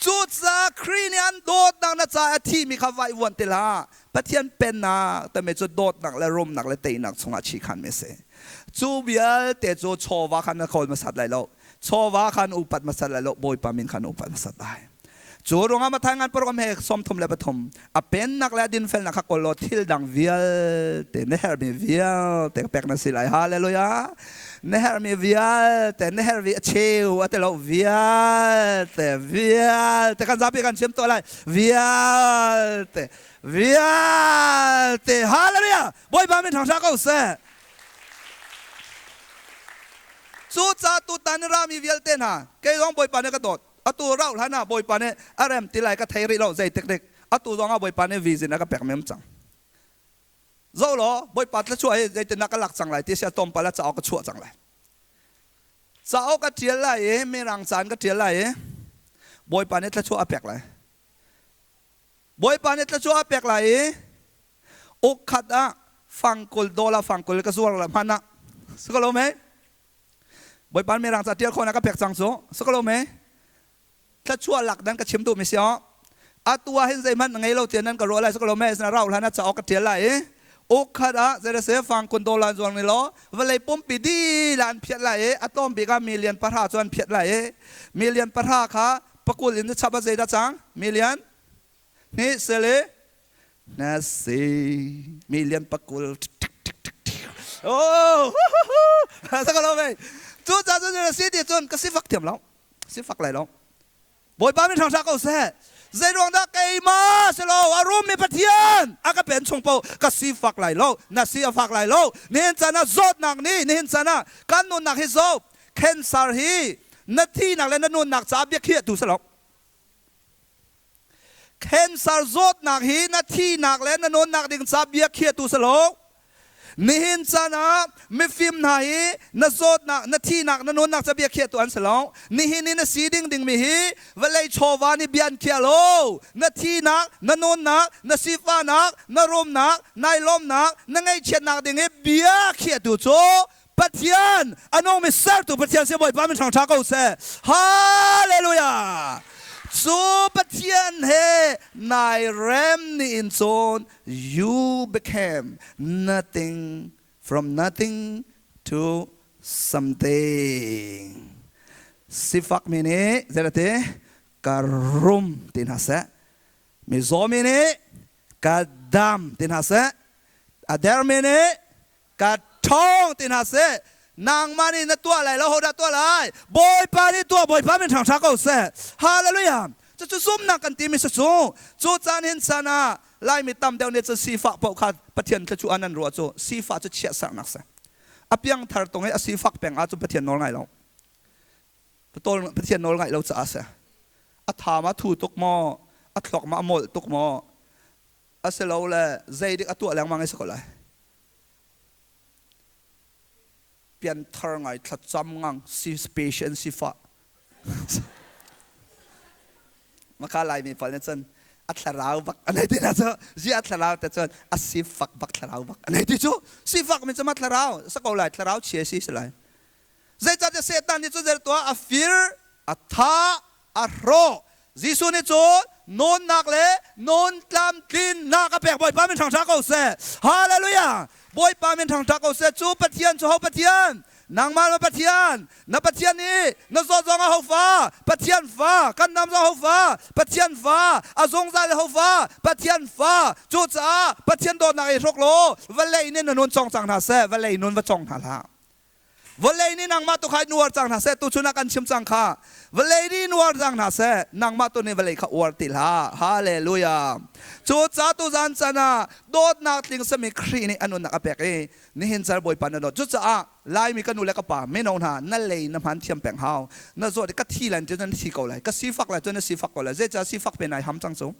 Cucaah Khrih nih an dawtnak na caah a thimi kha vaivuan ti hlah. Pathian pennak timi cu dawtnak le rumnak le teinak chungah chihkhanmi a si. Cu vialte cu chawva khan na kawl hmasat lai lo. Chawva khan upat hmasat lai lo. Bawipa min khan upat hmasat lai. Cu ruangah Matthai ngan paruk he 33 a pennak le a dinfelnak kha kawl law thil dang vialte na herhmi vialte pek na si lai. Hallelujah. Na herhmi vialte na herhmi a cheu a ti lo vialte vialte kan zapi kan chim tuah lai vialte vialte hallelujah Bawipa min thangṭha ko seh cu ca tutan rami vialte hna kei zong Bawipa nih ka dawt atu rauh hlan ah Bawipa nih a rem ti lai ka thei rih lo zeitik dik atu zong ah Bawipa nih vision a ka pek mem cang Zoh law Bawipa thluachuah hi zeitindah ka lak cang lai ti sia tlawmpal ah cauk ka chuah cang lai. Cauk ka ṭial lai i mirang ca in ka ṭial lai i Bawipa nih thluachuah a pek lai. Bawipa nih thluachuah a pek lai i uk khat ah fangkul dollar fangkul ka zuar la hmanh ah si ko lo mei? Bawipa nih mirang ca ṭial khawhnak ka pek cang cu si ko lo mei? Thluachuah lak dan ka chim duhmi si aw. Atu ah hin zeihmanh na ngei lo tiah nan ka ruah lai si ko lo mei? Rauh hlan ah cauk ka ṭial lai i ukkhat ah zeirese fangkun dawlan zuang ni law vawlei pumpi dih an phiat lai i a tlawm bik ah million pahra cu an phiat lai i million pahra kha pakul in na chap ah zeidah cang? Million hnih sele na si million pakul. Oh, sa ko lo mei? Cu ca cu si ti cun ka sifak thiam lo, sifak lai lo. Bawipa min hrang ko seh. Zeiruang dah keimah si lo a rummi Pathian a ka pen chung paoh ka sifak lai lo, na si a fak lai lo. Nihin caan ah zawtnak nih, nihin caan ah kan nunnak hi zoh, cancer hi na thihnak le na nunnak caah biakhiahtu si lo. Cancer zawtnak hi na thihnak le na nunnak ding caah biakhiahtu si lo. Nihin caan ah mifim hna hi na zawtnak, na thihnak, na nunnak ca biakhiahtu an si lo. Nihin i na si ding dingmi hi vawlei chawva nih bia an khiah lo. Na thihnak, na nunnak, na sifahnak, na rumnak, nai lawmnak, na ngaihchiatnak ding i bia khiahtu cu Pathian, a nungmi sertu Pathian si. Bawipa min hrang ṭha ko seh. Hallelujah! Cu Pathian he nai rem ni in cun you became nothing from nothing to something. Sifakmi nih zeirate ka rum ti hna seh. Mizaw mi nih ka dam ti hna seh. A dermi nih ka ṭhawng ti hna seh. Nangmah nih na tuah lai lo, hodah tuah lai? Bawipa nih tuah. Bawipa min hrang hra ko seh. Hallelujah! Cucu zumhnak kan timi si cu. Cu caan hin caan ah Laimi tam deuh nih cun sifah paoh kha Pathian thluachuah an ruah cu sifah cu chiahsernak si. A piangthar tung i a sifak peng ahcun Pathian nawl ngai lo. Pathian nawl ngaih lo caah si. A tha ma thu tuk maw? A thluak ma a molh tuk maw? Asilole zeidik a tuah lengmang i si ko lai. Pianthar ngai, thlacam ngang si, patient sifah maka Laimi pawl nih cun a thlarau bak an hei ti na cu. Zi a thlarau te cun a sifak bak, thlarau bak an hei ti cu. Sifak mi cu ma thlarau sa ko lai? Thlarau chia si si lai. Zeicahtiah Satan nih cun zei tuah? A fir, a thah, a hrawh. Jesuh nih cun nawnnak le nawn tlamtlinnak a pek. Bawipa min hrang ko seh. Hallelujah! Bawipa min hrang ko seh. Cu Pathian cu ho Pathian? Nangmah na Pathian. Na Pathian nih na zawt zong a ho fa? Pathian fa. Kan nam zong ho fa? Pathian fa. A zungzal ho fa? Pathian fa. Cucaah Pathian dawtnak i hruk law vawlei nih na nun cong cang hna seh. Vawlei nun va cong hna hlah. Vawlei nih nangmah tu kha in uar cang hna seh. Tuchun ah kan chim cang kha. Vawlei nih in uar cang hna seh, nangmah tu nih vawlei kha uar ti hlah. Hallelujah! Cu ca tuzan can ah dawtnak tling sami Khrih nih a nunnak a pek i nihin cal Bawipa na dawt. Cucaah Laimi ka nu le ka pa mino hna, na lei na hman thiam peng hau. Na zawt i ka thi lai cun na thi ko lai, ka sifak lai cun na sifak ko lai. Zeicah sifak pe nai ham cang cu?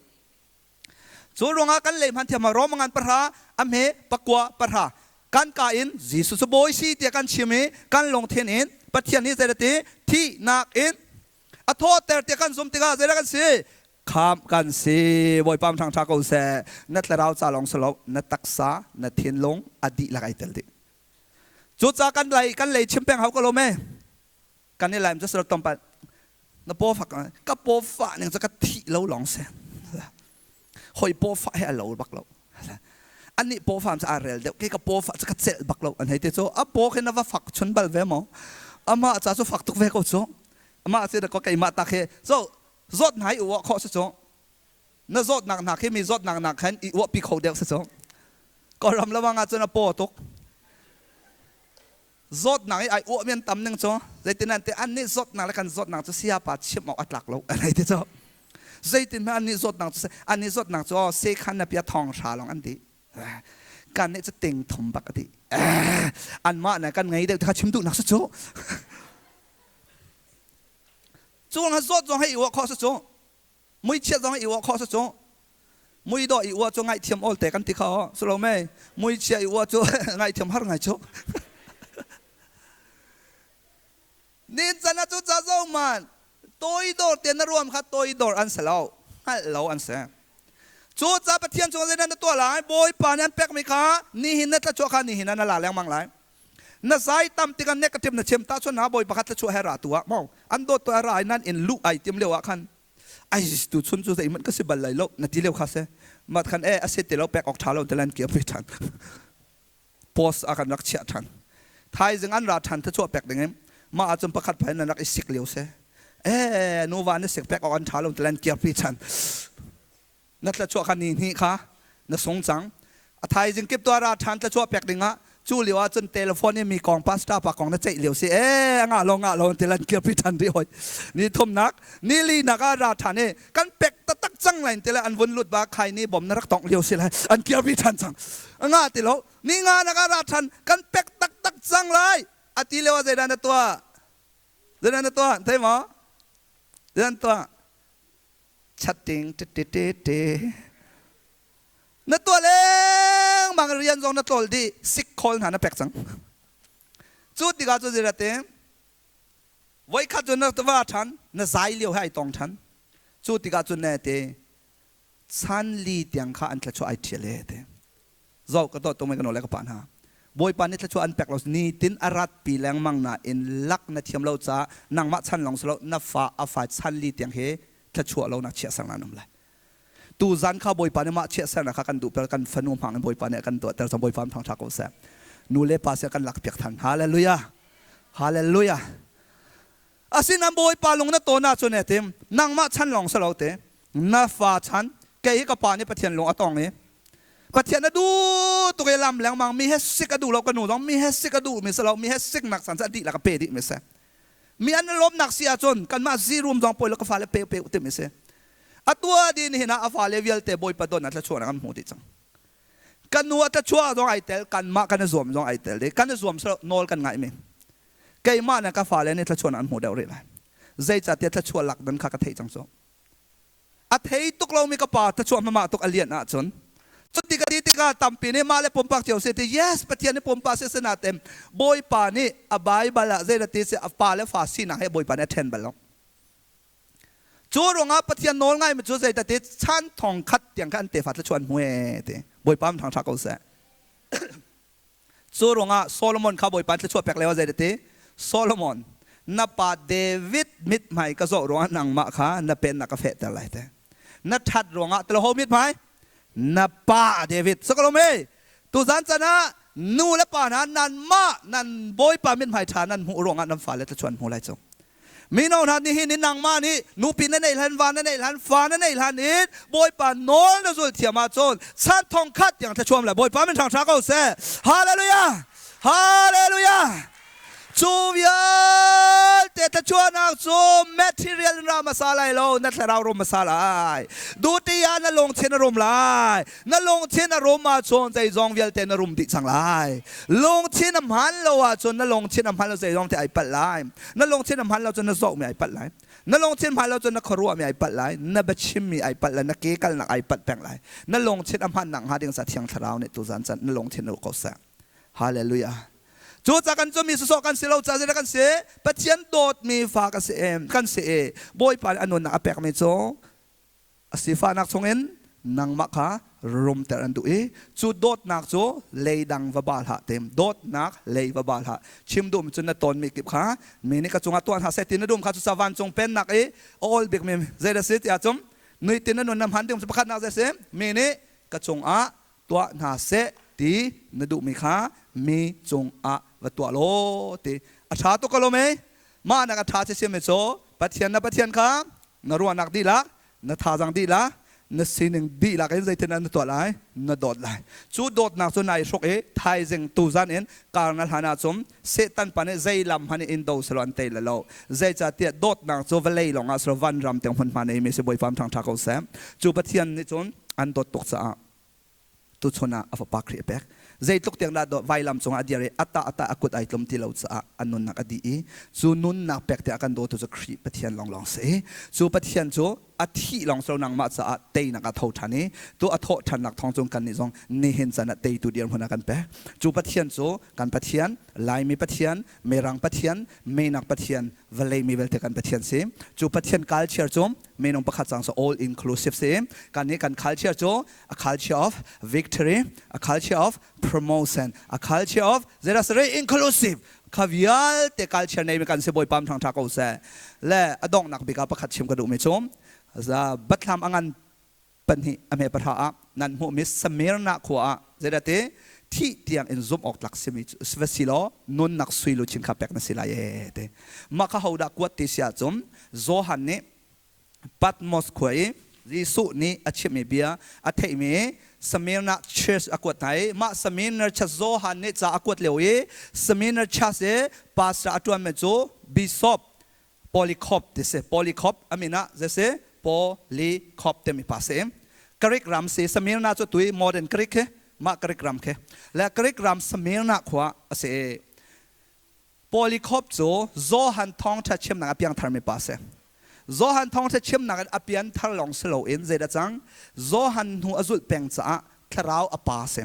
Cu ruangah kan lei hman thiam Rom ngan pahra a hme pakua pahra kan ka in Jesuh cu Bawi si tiah kan chim i kan lungthin in Pathian nih zeidah ti thihnak in a thawhter tiah kan zum tikah zeidah kan si? Khamh kan si. Bawipa ṭhang ṭha ko seh. Na thlarau ca lawng si lo, na taksa, na thinlung a dihlak ai tel dih. Cucaah kan lei kan lei chim peng hau ko lo me. Kan i laim cu sar tlawmpal na paw fak ka paw fah ning cu ka thih lo lawng si. Hoi paw fah he a lo bak lo. Anih paw fam cu aa rel deuh, kei ka paw fah cu ka celh bak lo an hei ti cu. A paw khi na va fak chun bal ve maw? Amah ca cu fak tuk ve ko cu. Amah si da ko keimah tak hi so zawt hna i uah khawh si cu. Na zawtnak hna khi mi zawtnak nak khan i uahpi kho deuh si cu. Kawlram lawang ah cun a paw tuk zawtnak i ai uahmi an tam ning cu. Zeitin an ti? An nih zawtnak le kan zawtnak cu sayapa chimh awk a tlak lo an hei ti cu. Zeitin hmanh an nih zawtnak cu, an nih zawtnak cu sekhan na pia thong hra lawng an ti, kan nih cu ting thum bak a ti. Anmah ne kan ngei deuh ti kha chim duhnak si cu. Cu zawt zong hei i uah khawh si cu, muichiat zong i uah khawh si cu. Muidawh i uah cu ngaihthiam awl te kan ti kho si lo mei? Muichia i uah cu ngaihthiam har ngai cu. Nin can ah cu ca zo man toidor te na ruam kha toidor an si lo, hngalh lo an si. Cu ca Pathian cung zeidah na tuah lai? Bawipa nih an pekmi kha nihin na tlachuah kha nihin ah na la lengmang lai. Na zai tam tikah negative na chim. Tahchun na bawi pakhat thlachuah he ra tu ah mo an dawt tu ra i nan in luh ai tim lio ah khan. Ai tu chun cu zeihmanh ka si bal lai lo na ti lio kha se. Mat khan e a si ti lo pek awk ṭha lo te lan ki a pui ṭhan. Post a kan rak chiah ṭhan. Thaizing an ra ṭhan thachuah pek ding in mah ahcun pakhat pa in an rak i sik lio si. E nuva na sik pek awk an ṭha lo te lan kirpi ṭhan. Na tlachuah kha ni hnih kha na sung cang. A thaizing kip tuah ra ṭhan tlachuah pek ding ah cu lio ah cun telephone i mi kong pastor pa kong na ceih lio si e ngah lo ngah lo ti lan kirpi ṭhan rih hoi. Ni thumnak ni linak ah ra ṭhan i kan pek taktak cang lai ti le an vun lut ba khai ni bom na rak tongh lio si lai an kirpi ṭhan cang. Nga ti lo ni nga nak ah ra ṭhan kan pek taktak cang lai a ti lio ah zeidah na tuah? Zeidah na tuah? Thei maw? Zeidah na tuah? Chatting te te te te na tuah lengmang rian zong na tlawl dih sik khawl hna na pek cang. Cu tikah cu zeidah te voikhat cu na va ṭhan na zai lio he ai tong ṭhan. Cu tikah cun ne te chan li tiang kha an thluachuah ai ṭhial e te. Zoh ka dawt tung ka le ka pa hna. Bawipa nih thluachuah an pek lo ni tin a rat pi lengmang nain lak na thiam lo caah nangmah chan lawng si lo na fa a fa chan li tiang he thluachuah lo nak chiah sang nan um lai. Tu zan kha Bawipa nih mah chiah sernak kha kan duh per kan fanu hmang in Bawipa nih a kan tuahter cang Bawipa thangṭha ko seh. Nu le pa sia kan lak piak than. Hallelujah. Hallelujah. Asinain Bawipa lung na tawn ahcun e tim nangmah chan lawng si lo te na fa chan kei hi ka pa nih Pathian lung a tong i Pathian a duh tuk i lam lengmang mi he sik a duh lo ka nu zong mi he sik a duh mi si lo mi he sik nak san cu a dihlak a pe dih mi si mi an lawmnak si ahcun kanmah zirum zong poi lo ka fale pe pe ti mi si a tua din hin ah a fale vialte Bawipa don a thluachuah kan hmu dih cang kan nu a thluachuah zong ai tel kanmah kan i zuam zong ai tel dih kan i zuam nawl kan ngaih mi keimah le ka fale nih thluachuah an hmu deuh rih lai zeicahtiah thluachuah lak dan kha ka theih cang cu a thei tuk lomi ka pa thluachuah hmamah tuk a lian ahcun cuti ka ti tikah tampi nih mah le pumpak cio si ti yes Pathian nih pumpak si sina tem Bawipa nih a Baibal ah zei ti si a pa le fa sinak he Bawipa nih a ṭhen bal lo cu ruangah Pathian nawl ngaimi cu zei ti chan thong khat tiang kha an tefa thluachuah an hmu e ti Bawipa thang ṭha ko seh. Cu ruangah Solomon kha Bawipa thluachuah pek lio ah zei ti? Solomon, na pa David mithmai ka zoh ruangah nangmah kha na pennak ka fehter lai te. Na ṭhat ruangah tilo mithmai? Na pa David. Sakalom he, tuzan can ah nu le pa hna nanmah nan Bawipa mithmai ṭha nan hmuh ruangah nan fale thluachuah an hmu lai cu. Mino hna nihin in nangmah nih nupi na neih hlan, va na neih hlan, fa na neih hlan in Bawipa nawl na zul thiam ahcun chan thong khat tiang thluachuam le Bawipa min hrang ko seh. Hallelujah! Hallelujah! Cu vialte thluachuahnak cu material in ra hmasa lai lo, na thlarau rum hmasa lai. Duty ah na lungthin a rum lai. Na lungthin a rum ahcun zeizong vialte na rum dih cang lai. Lungthin a hmaan lo ahcun na lungthin a hmaan lo zeizong te ai palh lai. Na lungthin a hmaan lo cun na zohmi ai palh lai. Na lungthin hmaan lo cun na khuaruahmi ai palh lai. Na biachimmi ai palh lai. Na ke kalnak ai palh peng lai. Na lungthin a hmaan nakhnga ding ca Thiang Thlarau nih tuzan can na lungthin uk ko seh. Hallelujah. Cu ca kan cu mi sawsawh kan si lo ca zeidah kan si? Pathian dawtmi fa kan si kan si i Bawipa nih a nunnak a pekmi cu A sifahnak chungin nangmah kha rumter an duh i cu dawtnak cu leidang va bal hlah tim dawtnak lei va bal hlah chim duhmi cu na tawnmi kip kha mi nih ka cungah tuah hna seh ti na dum kha cucaah vancung pennak i a awl bikmi zeidah si tiah cum nuitin na nun na hman ding cu pakhatnak zei si mi nih ka cungah tuah hna seh ti na duhmi kha mi cungah va tuah law ti a ṭha tuk ko lo mei mah nak a ṭha si mi cu Pathian na Pathian kha na ruahnak dihlak na thazaang dihlak na sining dihlak in zeitin na tuah lai na dawt lai cu dawtnak cu nai hruk i thaizing tuzan in kar na hlan ahcun Satan pa nih zei lam hmanh in do selaw an tei le lo zeicahtiah dawtnak cu vawlei lawngah selaw van ram tiang hmunhma nei mi si Bawipa thang ṭha ko seh cu Pathian nih cun an dawt tuk caah tuchun ah a fapa Khrih a pek. Zeitluk tiang dah vailam cungah a dir i ata ata a kut ai tlum ti lo caah a nunnak a dih i cu nunnak pek tiah a kan dawtu cu Khrih Pathian lawnglawng si. Cu Pathian cu a thih lawng si lo nangmah caah teinak a tho ṭhan i tu a thawh ṭhannak thawng cun kannih zong nihin caan ah teitu dirhmun a kan pek. Cu Pathian cu kan Pathian, Laimi Pathian, Mirang Pathian, Minak Pathian, vawlei mi vialte kan Pathian si. Cu Pathian culture cu minung pakhat cang so all inclusive si. Kan nih kan culture cu a culture of victory, a culture of promotion, a culture of zeirasare inclusive kha vialte culture nei mi kan si Bawipa thang tha ko seh. Le a donghnak bik ah pakhat chim ka duh mi cu Bathlam a ngan pahnih a hme pahra ah nan hmuhmi Smyrna khua ah zeidah ti thih tiang in zumh awk tlak simi va si law nunnak sui luchin kha pek na si lai ee ti. Mah kha hodah kuat ti si ahcun Johan nih Patmos khua i Jesuh nih a chimmi bia a theihmi Smyrna Church a kuat hna i mah Smyrna Church Johan nih ca a kuat lio i Smyrna Church i pastor a ṭuanmi cu Bishop Polycarp ti si. Polycarp a min ah zei si? Polycarp timi pa si. Greek ram si. Smyrna cu tui modern Greek khi mah Greek ram khi. Le Greek ram Smyrna khua a si. Polycarp cu Johan thawngṭha chimnak a piangtharmi pa si. Johan thawngṭha chimnak in a pianthar lawng si loin zeidah cang? Johan hnu a zulh peng caah thlarau a pa si.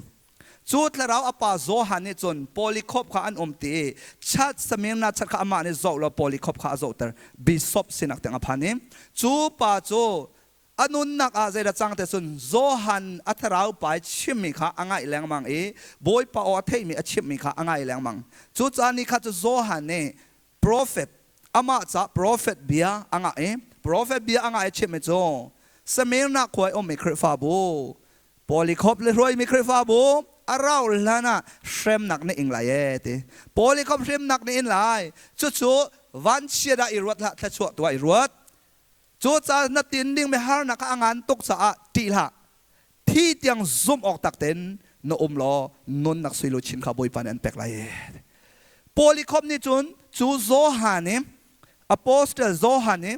Cu thlarau a pa Johan nih cun Polycarp kha an um ti i chat Smyrna chat kha amah nih zoh law Polycarp kha a zohter. Bishop sinak tiang a phan i cu pa cu a nunnak ah zeidah cang te cun Johan a thlarau pa i chimmi kha a ngaih lengmang i Bawipa aw a theihmi a chimmi kha a ngai lengmang. Cucaah ni kha cu Johan nih prophet amah ca prophet bia a ngah i prophet bia a ngah i chimmi cu Smyrna khua i ummi Khrihfabu Polycarp le hruaimi Khrihfabu a rau hlan ah hremnak na ing lai ee ti. Polycarp hremnak na in lai. Cucu vanchia dah i ruat hlah, thluachuah tu ah i ruat. Cucaah na tin ding mi harnak kha a ngan tuk caah ṭih hlah. Thi tiang zumh awk tak tein na um law nunnak sui luchin kha Bawipa nih an pek lai ee. Polycarp nih cun cu Johan i Apostle Johan i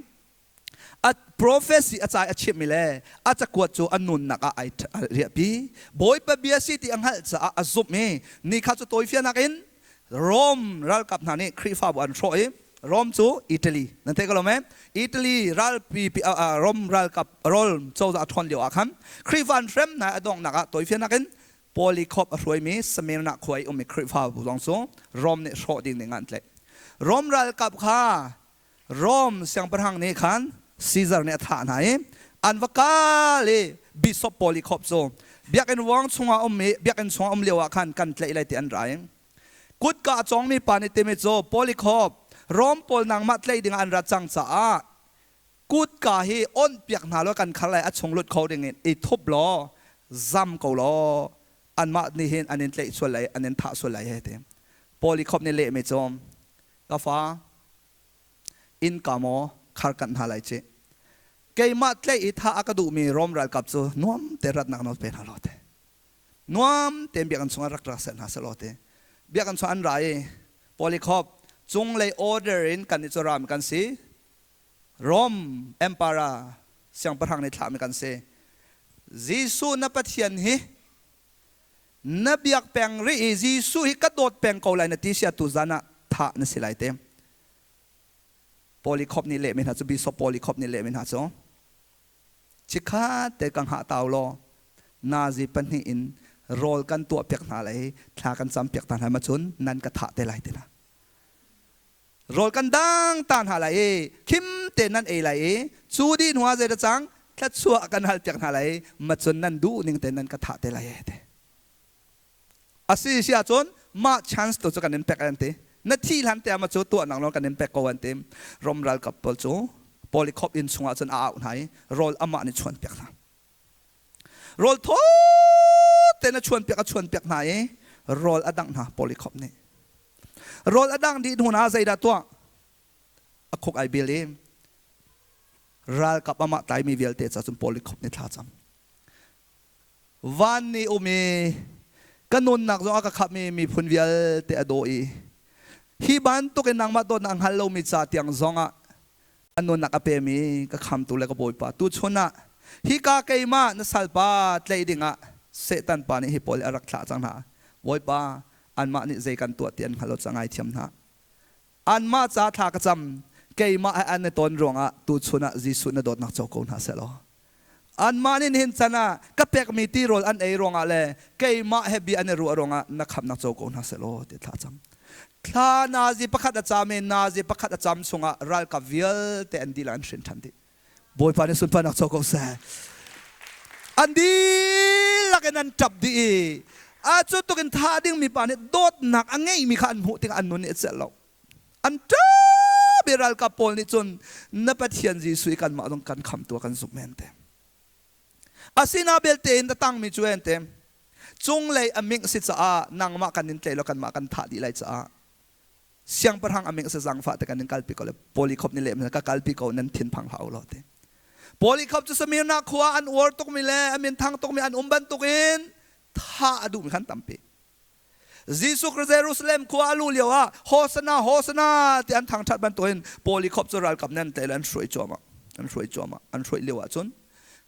a prophecy a ca i a chimhmi le a cakuat cu a nunnak ah ai riahpi. Bawipa bia si ti a hngalh caah a zumh i ni kha cu tawifianak in Rome ralkap hna nih Khrihfabu an hrawh i Rome cu Italy nan theih ko lo mei? Italy ralpi Rome ralkap Rome cozah a ṭhawn lio ah khan Khrihfa an hrem hna i a donghnak ah tawifianak in Polycarp a hruaimi Smyrna khua i ummi Khrihfabu zong cu Rome nih hrawh ding ding ah an tlaih. Rome ralkap kha Rom siangpahrang nih khan Caesar nih a thah hna i an va kal i bishop Polycarp cu biakinn ruang chungah um i biakinn chungah um lio ah khan kan tlaih lai ti an ra i kutka a cawngmi pa nih timi cu Polycarp Rom pawl nangmah tlaih dingah an rat cang caah kutka hi onh piak hna law kan khar lai a chung lut kho ding in i thup law zam ko law anmah nih hin an in tlaih sual lai an in thah sual lai he ti Polycarp nih lehmi cu ka fa innka maw khar kanh hna lai cih. Keimah tlaih i thah a ka duhmi Rom ralkap cu nuam te ratnak nawl pe hna law te. Nuam tein biakinn chungah rak ra seh hna seh law te. Biakinn chung an ra i Polycarp cunglei order in kan nih cu ram kan si. Rom Emperor siangpahrang nih thlahmi kan si. Jesuh na Pathian hi na biak peng rih i Jesuh hi ka dawt peng ko lai na ti sia tuzan ah thah na si lai te. Polycarp nih lehmi hna cu Bishop Polycarp nih lehmi hna cu chikkhat te ka hngah tau law nazi pahnih in rawl kan tuah piak hna lai thla kan cam piak ta hna ma cun nan ka thah te lai ti hna. Rawl kan dang ta hna lai i khim te nan ei lai i cu dih hnu ah zei dah cang thluachuah kan hal piak hna lai i macun nan duh ning te nan ka thah te lai e ti. Asi si ahcun mah chance tu cu kan in pek an ti. Na thih hlan te ah ma cu tuah nak nawl kan in pek ko an ti. Rom ralkap pawl cu Polycarp inn chungah cun a auh hna i rawl amah nih chuan piak hna. Rawl thaw tein a chuan piak a chuan piak hna i rawl a dangh hna Polycarp nih. Rawl a dangh dih hnu ah zeidah tuah? A khuk ai bil i ralkap amah tlaimi vialte ca cun Polycarp nih thla cam. Van nih um i ka nunnak zong a ka khapmi miphun vialte a daw i hi bantuk in nangmah dawtnak a hngal lomi ca tiang zongah a nunnak a pemi ka khamtu le ka Bawipa tuchun ah hika keimah na salpa tlaih dingah Satan pa nih hi pawl hi a rak thlah cang hna. Bawipa anmah nih zei kan tuah ti an hngal lo ca ngaithiam hna. Anmah ca thla ka cam keimah he an i ton ruangah tuchun ah Jesuh na dawtnak co ko hna sehlaw anmah nih nihin can ah ka pekmi tirawl an ei ruangah le keimah he bia an i ruah ruangah na khamnak co ko hna sehlaw ti thla cam. Thla nazi pakhat a cam i nazi pakhat a cam chungah ralkap vialte an dihlak an hrin ṭhan dih. Bawipa nih sunparnak co ko seh. An dihlak in an ṭap dih i a cu tuk in thah dingmi pa nih dawtnak a ngeihmi kha an hmuh tikah an nun nih a celh lo. An ṭap. Be ralkap pawl nih cun na Pathian Jesuh i kanmah zong kan khamtu ah kan zumh men te. Asina belte in na tangmi cu en te cunglei a mingh si caah nangmah kan in tlei lo kanmah kan thah dih lai caah siangpahrang a mingh si zangfah te kan in kalpi ko le Polykhop nih leh ka kalpi ko nan thin phang hlah u law te. Polykhop cu Smyrna khua an uar tukmi le a min thang tukmi an um bantukin thah a duhmi khan tampi. Jesuh Christ Jerusalem khua a luh lio ah Hosana Hosana ti an thangṭhat bantukin Polykhop cu ralkap nih an tlaih le an hruai cuahmah an hruai cuahmah an hruai lio ahcun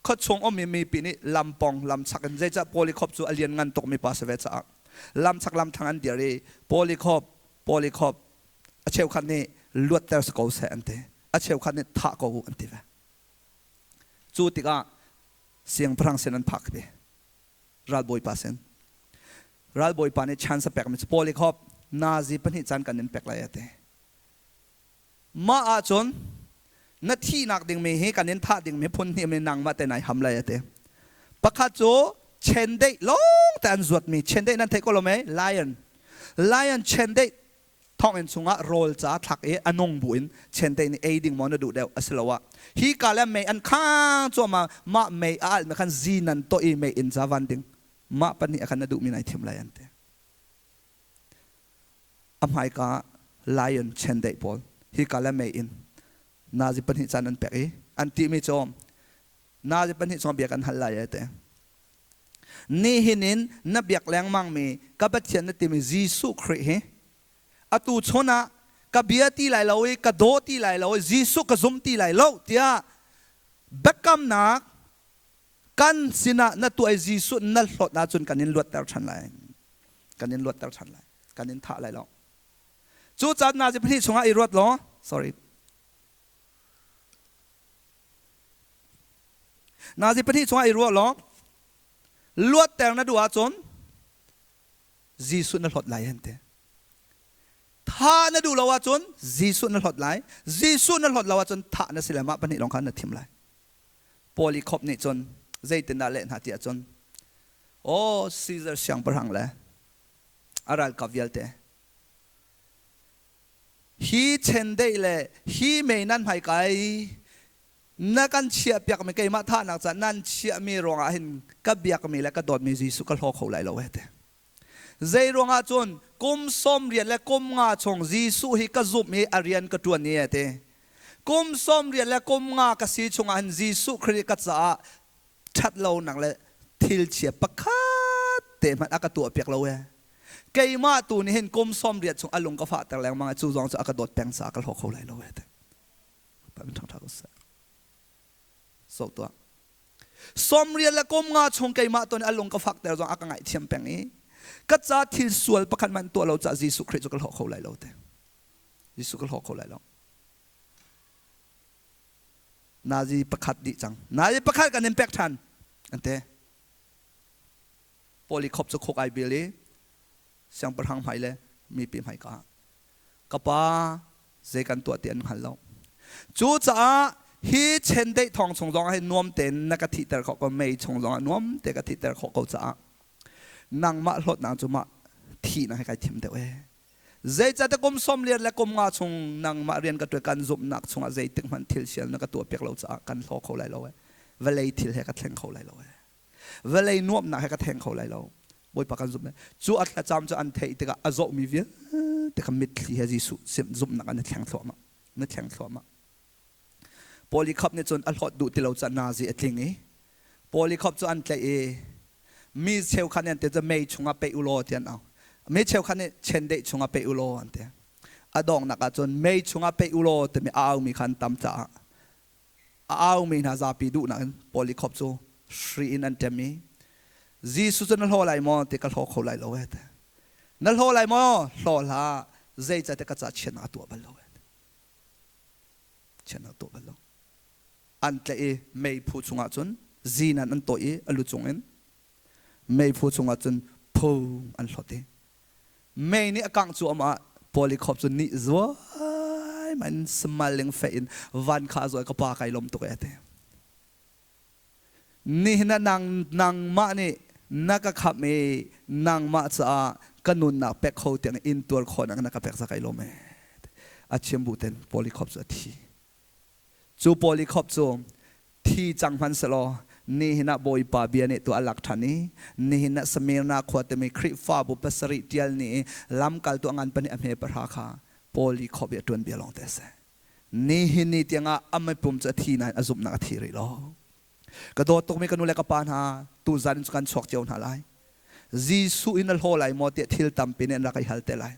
khuachung ummi mipi nih lampong lamchak in zeicah Polykhop cu a lianngan tukmi pa si ve caah lamchak lamthlang an dir i Polykhop Polykhop a cheukhat nih luatter si ko seh an ti a cheukhat nih thah ko u an ti ve cu tikah siangpahrang sin an phak ve ralbawipa sin ralbawipa nih chance a pekmi cu Paul i khop nazi pahnih caan kan in pek lai a ti mah ahcun na thihnak dingmi hi kan in thah dingmi phun hnih mi nangmah te nai ham lai a ti pakhat cu chendeih lawng te an zuatmi chendeih nan theih ko lo mei lion lion chendeih thonginn chungah rawl ca thlak i a nung bu in chiandeih nih ei ding maw na duh deuh asiloah hi ka le mei an khang cuahmah mah mei a alh mi khan zi nan tuah i mei inn ca van ding mah pahnih ah khan na duhmi nai thim lai an ti a hmaika lion chiandeih pawl hi ka le mei in nazi pahnih caan an pek i an ti mi cu nazi pahnih chung bia kan hal lai ai te Nihin in na biak lengmangmi ka Pathian na timi Jesuh Khrih hi atu chun ah ka bia ti lai lo i ka daw ti lai lo i Jesuh ka zum ti lai lo tiah biakamnak kan sinah na tuah i Jesuh na hlawt ahcun kan in luatter ṭhan lai. Kan in luatter ṭhan lai. Kan in thah lai lo. Cu caan nazi pahnih chungah i ruat law, sorry, Nazi pahnih chungah i ruah law luatter na duh ahcun Jesuh na hlawt lai an ti. Thah na duh lo ahcun Jesuh na hlawt lai. Jesuh na hlawt lo ahcun thah na si le mah pahnih lawng kha na thim lai. Paul i khop nih cun zeitindah leh hna ti ahcun Aw Caesar siangpahrang le a ralkap vialte Hi chendeih le hi mei nan hmaika i na kan chiahpiakmi keimah thahnak caah nan chiahmi ruangah hin ka biakmi le ka dawtmi Jesuh ka hlaw kho lai lo he ti. Zei ruangah cun kum sawm riat le kum nga chung Jesuh hi ka zumh i a rian ka ṭuan i a ti. Kum sawm riat le kum nga ka si chungah hin Jesuh Khrih ka caah ṭhat lonak le thil chia pakhat te hmanh a ka tuahpiak lo ee. Keimah tu nih hin kum 80 chung a lung ka fahter lengmang i cu zong cu a ka dawt peng caah ka hlaw kho lai lo ee. Pa min ṭhangṭha ko seh. So tuah. 80 le kum nga chung keimah tu nih a lung ka fakter zong a ka ngaihthiam peng i ka ca thil sual pakhat hmanh tuah lo caah Jesuh Khrih cu ka hlaw kho lai lo te. Jesuh ka hlaw kho lai lo. Nazi pakhat dih cang. Nazi pakhat kan in pek ṭhan an ti. Paul i khop cu khuk ai bil i siangpahrang hmai le mipi hmai ka ka pa zei kan tuah ti an hngal lo. Cucaah hi chendeih thong chung zong ah hin nuam tein na ka thihter khawh ko mei chung zong ah nuam te ka thihter khawh ko caah nangmah hlawtnak cu mah thihnak hi kai thim deuh ee. Zeicahtiah kum 40 le kum nga chung nangmah rian ka ṭuan kan zumhnak chungah zeitik hmanh thil sial na ka tuahpiak lo caah kan hlaw kho lai lo ee. Vawlei thil he ka thleng kho lai lo ee. Vawlei nuamhnak he ka thleng kho lai lo. Bawipa kan zumh. Cu a thlacam cu an theih tikah a zawhmi vialte kha mitthli he Jesuh zumhnak an i thleng thluahmah. Na thleng thluahmah. Polycarp nih cun a hlawt duh ti lo caah nazi a tling i Polycarp cu an tlaih i mi cheukhat nih an ti cu mei chungah peih u law ti an au. Mi cheukhat nih chendeih chungah peih u law an ti. A donghnak ah cun mei chungah peih u law timi a aumi kha an tam caah a aumi hna zapi duhnak in Polycarp cu hri in an ṭem i Jesuh cu na hlaw lai maw ti ka hlaw kho lai lo ee ti. Na hlaw lai maw? Hlaw hlah. Zeicahtiah ka ca chiatnak a tuah bal lo ee. Chiatnak tuah bal lo. An tlaih i meiphu chungah cun zinan an tawih i a lu cungin meiphu chungah cun phung an hlawt i mei nih a kangh cuahmah Polycarp cu nih zuai in smiling fe in van kha a zawi ka pa kai lawm tuk e ti. Nihin ah nang nangmah nih na ka khamh i nangmah caah ka nunnak pek kho tiang in tuar khawhnak na ka pek za kai lawm ee. A chim bu ten Polycarp cu a thi. Cu Polycarp cu thi cang hmanh selaw nihin ah Bawipa bia nih tu a lak ṭhan i nihin ah Smyrna khua timi Khrihfabu pasarih ṭial ni i lamkaltu a ngan pahnih a hme pahra kha Polycarp i a ṭuan bia lawng te a si. Nihin ni tiangah a mipum cu a thi nain a zumhnak a thi rih lo. Ka dawt tukmi ka nu le ka pa hna, tuzan in cu kan chuak cio hna lai. Jesuh in a hlaw lai maw tiah thil tampi nih an rak i hal te lai.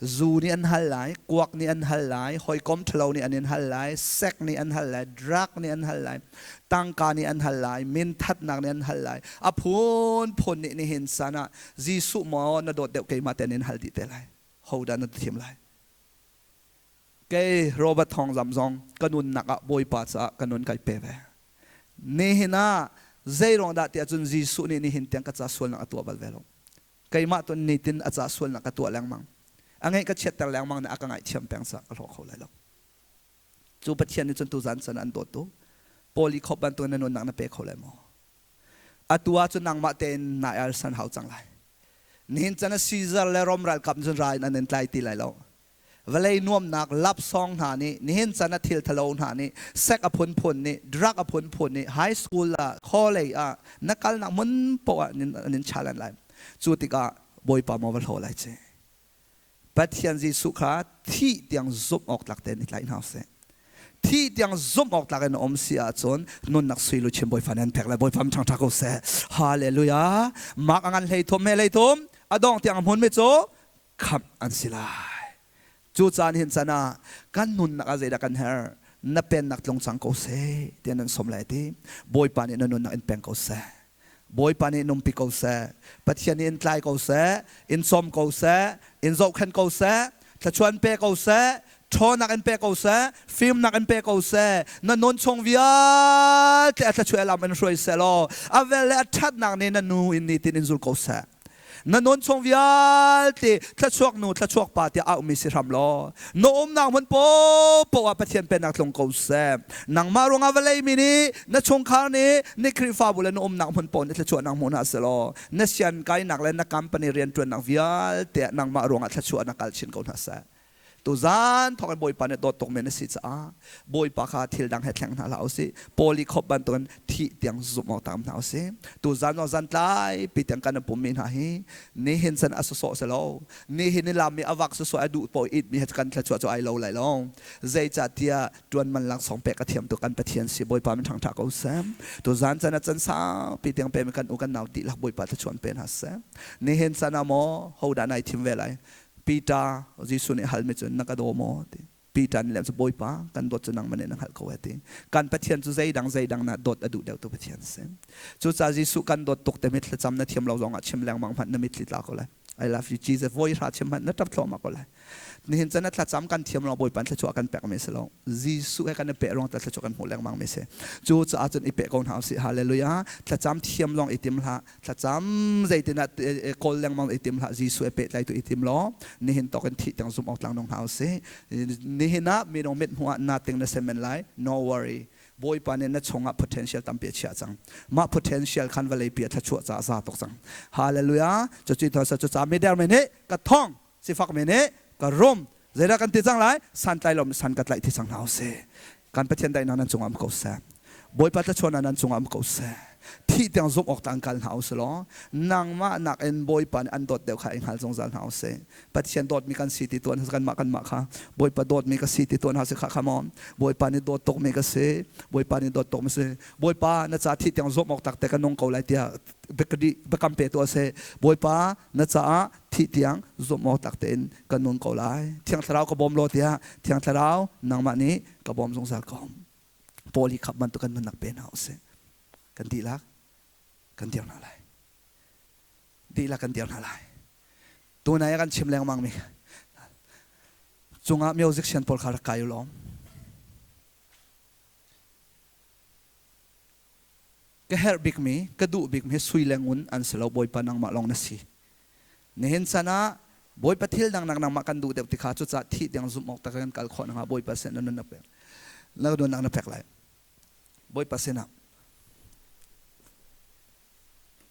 Zu nih an hal lai, kuak nih an hal lai, hawikom ṭhalo nih an in hal lai, sek nih an hal lai, drug nih an hal lai, tangka nih an hal lai, minthatnak nih an hal lai. A phunphun nih nihin san ah Jesuh maw na dawt deuh keimah te an in hal dih te lai. Hodah na thim lai? Kei Robert Thawng Zam zong ka nunnak ah Bawipa caah ka nun kai pe ve. Nihin ah zeiruang dah tiah cun Jesuh nih nihin tiang ka ca sualnak a tuah bal ve lo. Keimah tun nitin a ca sualnak ka tuah lengmang. A ngeih ka chiatter lengmang nih a ka ngaihthiam peng caah ka hlawh kho lai lo. Cu Pathian nih cun tuzan can an dawt tu. Paul i khop bantuk na nunnak na pe kho lai maw? Atu ah cun nangmah tein na alsan hau cang lai. Nihin can ah Caesar le Rom ralkap cun ra in an in tlai ti lai lo. Vawlei nuamnak lapsawng hna nih nihin chan ah thil thalo hna nih sek a phunphun nih drug a phunphun nih high school ah college ah na kalnak hmun poah ah an in challenge lai. Cu tikah Bawipa maw va hlaw lai ci. Pathian Jesuh kha thih tiang zumh awk tlak tein i tlaih hna usih. Thih tiang zumh awk tlak in um si ahcun nunnak sui luchin Bawipa nih an pek lai. Bawipa min ṭhangṭha ko seh. Hallelujah. Mak a ngan hlei thum he hlei thum a dong tiang a hmunmi cu khamh an si lai. Cu caan hin can ah kan nunnak ah zeidah kan herh? Na pennak tlung cang ko seh tiah nan sawm lai ti. Bawipa nih na nunnak in peng ko seh. Bawipa nih numpi ko seh. Pathian nih in tlai ko seh, in sawm ko seh, in zohkhenh ko seh, thluachuan pe ko seh, ṭhawnnak in pe ko seh, fimnak in pe ko seh, na nun chung vialte a thluachuah lam in hruai seh law, a vel le a ṭhatnak nih na nu in nitin in zul ko seh. Na nun chung vialte thluachuak nu thluachuak pa tiah auhmi si hram law na umnak hmun paohpaoh ah Pathian pennak tlung ko seh. Nangmah ruangah vawlei mi nih na chungkhar nih na Khrihfabu le na umnak hmun paoh nih thluachuahnak hmu hna seh law na sian kainak le na company rianṭuannak vialte ah nangmah ruangah thluachuahnak kal chin ko hna seh. Tuzan thawk in Bawipa nih dawt tukmi na si caah Bawipa kha thil dang he thleng hna hlah usih. Paul i khop bantukin thih tiang zumh awk tam hna usih. Tuzan zong zan tlai pi tiang kan pummi hna hi nihin san a sawsawh si lo. Nihin i lam i a vak sawsawh a duh paoh it mi he kan thluachuah cu ai lo lai lo. Zeicahtiah ṭuan man laksawng pek a thiam tu kan Pathian si Bawipa min ṭhangṭha ko seh. Tuzan chan ah can saupi tiang pe mi kan u kan nau dihlak Bawipa thluachuah pe hna seh. Nihin san ah maw hodah nai thim ve lai? Peter Jesuh nih halmi cu na ka daw maw ti. Peter nih cu Bawipa kan dawt cu nangmah nih na hngalh ko ti. Kan Pathian cu zeidang zeidang na dawt a duh deuh tu Pathian si. Cucaah Jesuh kan dawt tuk te mitthli cam na thiam lo zongah chim lengmang hmanh na mitthli tla ko lai. I love you Jesus voi hra chim hmanh na ṭap thluahmah ko lai. Nihin chan na thlacam kan thiam lo Bawipa thluachuah kan pek mi si lo. Jesuh he kan i peh ruang ta thluachuah kan hmuh lengmang mi si. Cu caah cun i peh ko hna usih. Hallelujah. Thlacam thiam lawng i tim hlah. Thlacam zeitin ah kawl lengmang i tim hlah. Jesuh he pehtlai tu i tim law nihin tawk in thih tiang zum awk tlang nung hna usih. Nihin ah minung mit hmuh ah nothing na sem men lai. No worry. Bawipa nih na chungah potential tampi a chiah cang. Mah potential khan vawlei pi a thluachuah caah za tuk cang. Hallelujah. Cuci cu ca mider mi nih ka thong sifak mi nih ka rum zeidah kan ti cang lai santlai lo san ka tlaih ti cang hna usih. Kan Pathian daihnak nan cungah um ko seh. Bawipa thluachuahnak nan cungah um ko seh. Thih tiang zumh awk tang kal hna usih law nangmah nakin Bawipa nih an dawt deuh kha i hngal zungzal hna usih. Pathian dawtmi kan si ti tuan kanmah kanmah kha Bawipa dawtmi ka si ti tuan hna si kha kha maw Bawipa nih dawt tukmi ka si Bawipa nih dawt tukmi si Bawipa na ca thih tiang zumh awk tak te ka nung ko lai tiah biakam pe tuah seh Bawipa na caah thih tiang zumh awk tak tein ka nun ko lai Thiang Thlarau ka bawm law tiah Thiang Thlarau nangmah nih ka bawm zungzal ko Paul i khap bantuk kan nunnak pe hna usih kan dihlak kan dir hna lai dihlak kan dir hna lai tunai kan chim lengmang mi cungah music sian pawl kha rak kai u law Ka herh bikmi, ka duh bikmi sui le ngun an si lo, Bawipa nangmah lawng na si. Nihin chan ah Bawipa thil dangdang nangmah kan duh deuh ti kha cucaah thih tiang zumh awk tak kan kal khawh nakhnga Bawipa sin na nun na pek. Na nunnak na pek lai. Bawipa sinah.